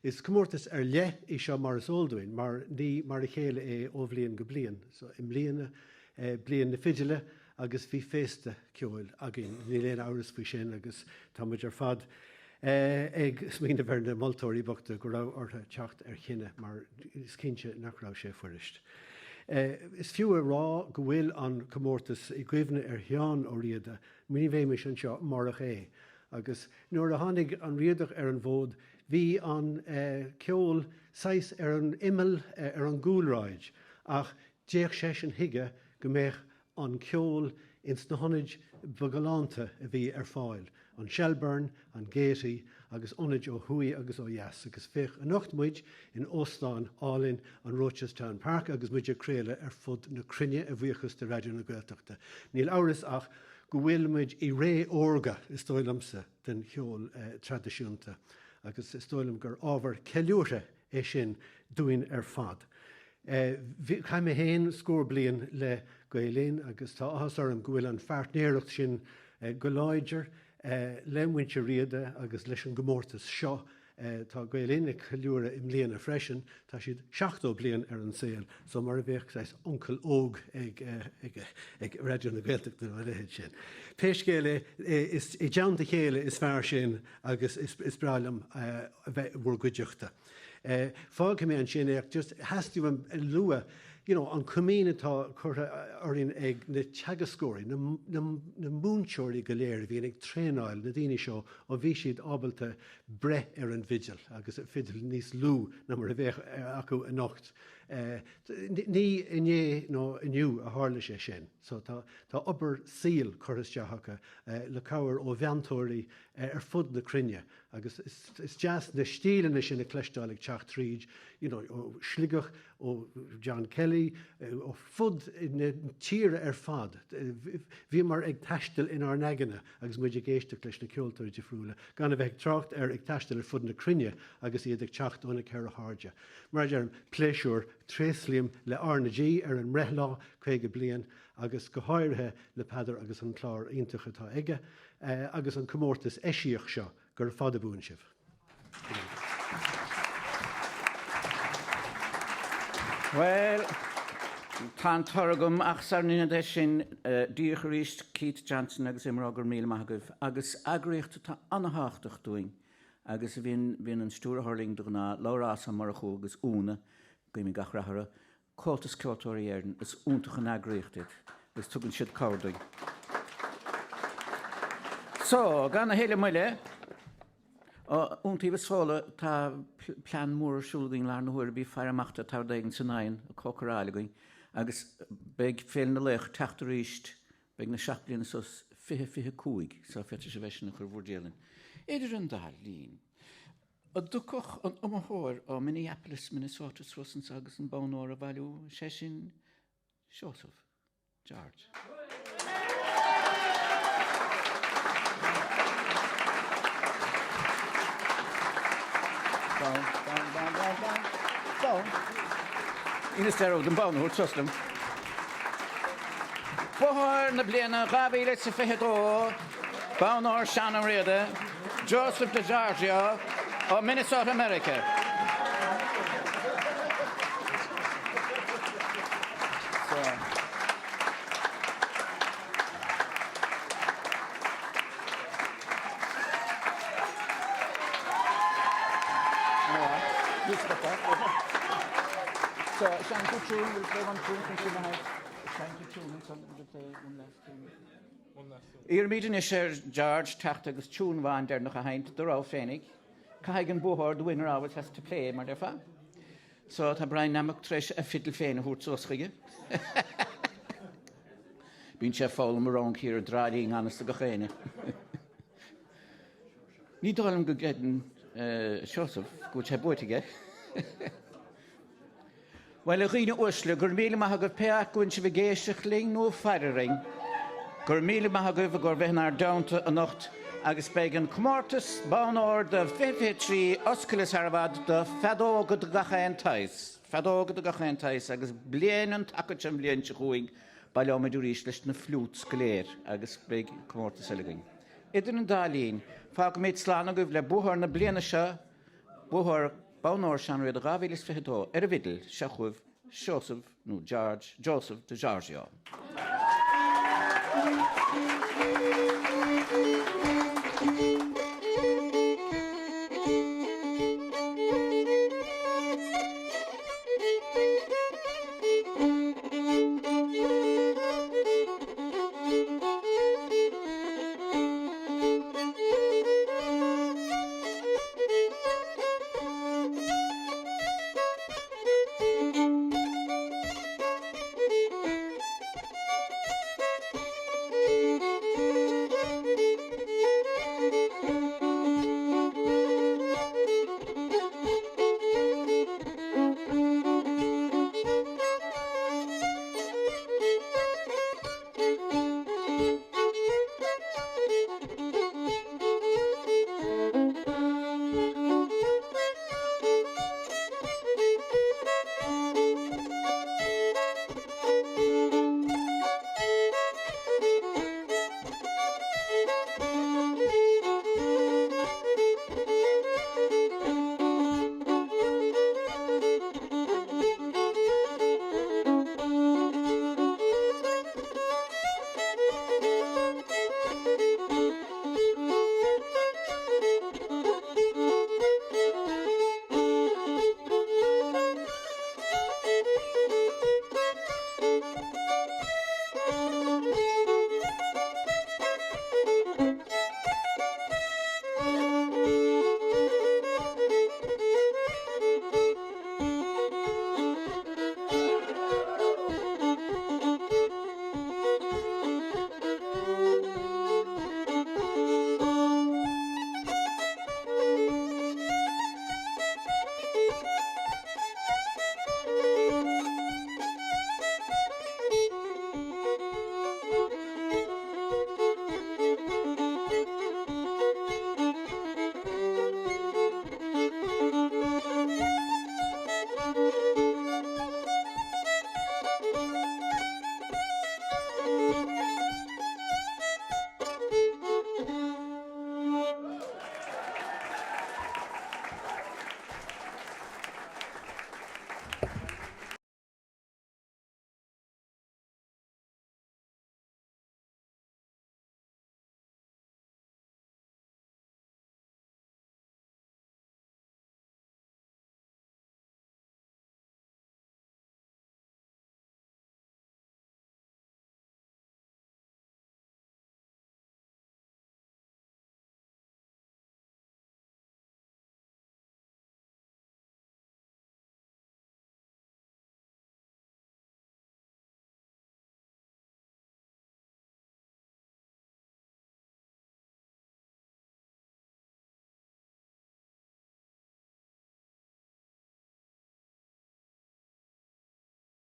Is comórtas ar leith í seo mar is eol dúinn, mar ní mar a chéile é ó bhliain go bliain. So, i mbliana, bliain na fidile agus bhí féasta ceoil againn, níl aon amhras faoi sin agus tá muid ar fad ag smaoineamh ar na moltóirí bochta go raibh orthu teacht ar chinneadh mar is cinnte nach raibh sé fuirist. Is fiú a rá go bhfuil an comórtas i gcuimhne ar Sheán Ó Riada, ní bheimis anseo murach é. Agus nuair a tháinig an Riadach ar an bhfód bhí an ceol saghas ar an imeall, ar an gcúlráid, ach d'fhéach seisean chuige go mbeadh an ceol ins na hionaid ba ghalánta a bhí ar fáil, an Shelbourne, an Gaiety agus ionaid ó thuaidh agus ó dheas. Agus féach anocht muid in óstán álainn an Rochestown Park agus muid ag craoladh ar fud na cruinne a bhuíochas do Raidió na Gaeltachta. Níl amhras ach go bhfuil muid i ré órga, is dóigh liomsa, den cheol traidisiúnta agus is dóigh liom gur ábhar ceiliúrtha é sin dúinn ar fad. Chaith mé féin scór bliain le Gael Linn agus tá áthas orm go bhfuil an phairtnéireacht sin go láidir le muintir Riada agus leis an gcomórtas seo. Tá Gael Linn ag ceiliúradh i mbliana freisin, tá siad 70 bliain ar an saol, so mar a bheadh saghas uncail óg ag Raidió na Gaeltachta nó a leithéid sin. Pé scéal é, is i dteannta a chéile is fearr sinn agus is breá liom a bheith i bhur gcuideachta. Fágfaidh mé ansin é ach just theastaigh uaim a lua you know an chomaoin atá curtha orainn ag na teagascóirí, na na múinteoirí go léir a bhíonn ag traenáil na daoine seo ó bhí siad ábalta breith ar an bhfidil agus fidil níos lú ná mar a bheadh acu anocht. Ní inné nó inniu a tharla sé sin so tá tá obair saoil curtha isteach acu le cabhair ó mheantóirí ar fud na cruinne Agus is deas na stíleanna sin a chloisteáil ag teacht tríd, you know, ó Shligeach, ó John Kelly, ó fud na tíre ar fad. Bhíomar ag taisteal inár n-aigne agus muid ag éisteacht leis na ceoltóirí difriúla, gan a bheith ag trácht ar ag taisteal ar fud na cruinne agus iad ag teacht ó na ceithre hairde. Mar a deirim, pléisiúr, tréaslaím le R na G ar an mbreithlá, 50 bliain, agus go háirithe le Peadar agus an clár iontach atá aige. agus an comórtas eisiach seo, gura fada buan sibh. Bhuel, tá an t-ádh agam ach sara ndéanfad é sin, díreach arís Keith Johnson agus IMRO go raibh míle maith agaibh agus eagraíocht atá an-thábhachtach dúinn agus a bhíonn, bíonn an stiúrthóir linn de ghnáth, Labhrás Ó Murchú agus Úna, guímid gach rath orthu, Comhaltas Ceoltóirí Éireann, is iontach an eagraíocht iad agus tugann siad cabhair dúinn. So, gan a thuilleadh moille, Iontaobhas Fódhla, tá plean mór ar siúl againn i láthair na huaire, bí ag faire amach do tá rud éigin san oigheann, ag cócaráil againn. Agus beidh Féile na Laoch ag teacht arís, beidh na 7 bliana sos 2025, so féadfaidh sibh é sin a chur i bhur dialann. Idir an dá linn, an dtiocfadh an iomaitheoir ó Minneapolis, Minnesota suas anso agus an bonn óir a bhailiú, sé sin Seosamh? George. Bonn, bonn, bonn, bonn, bonn, bonn. Inis dearúd an bonn a thabhairt suas liom. Buaiteoir na bliana 2022, Bonn Óir Seán Ó Riada, Joseph DiGiorgio ó Minnesota, Meiriceá. Iarraimid anois ar George teacht agus tiún amháin deireanach a sheinnt dá rogha féinig. Caithfidh an buathóir, the winner always has to play, mar déarfá. So tá Brian Nammock tar éis a fidil féin a thabhairt suas chuige. Bíonn sé ag foghlaim a rang thiar i dTrá Lí i ngan fhios do gach éinne. Ní dóigh liom go gcreideann Seosamh go bhfuil sé buaite aige. Bhuel, a dhaoine uaisle, go raibh míle maith agaibh pé acu go bhfuil sibh ag éisteacht linn nó ag faire orainn. Go raibh míle maith agaibh i gcomhair bheith inár dteannta anocht agus beidh an comórtas Bonn Óir do 2023 oscailte sar i bhfad do feadóga de gach aon tsaghas, feadóga de gach aon tsaghas agus bliain an taca seo an bhliain seo chugainn baileoimid arís leis na flutes go léir agus beidh comórtas eile againn. Idir an dá linn, fágfaimid slán agaibh le buathóir na bliana seo, Buathóir Bonn Óir Seán Ó Riada 2022 ar an bhfidil, seo chugaibh Seosamh nó George, Joseph DiGiorgio.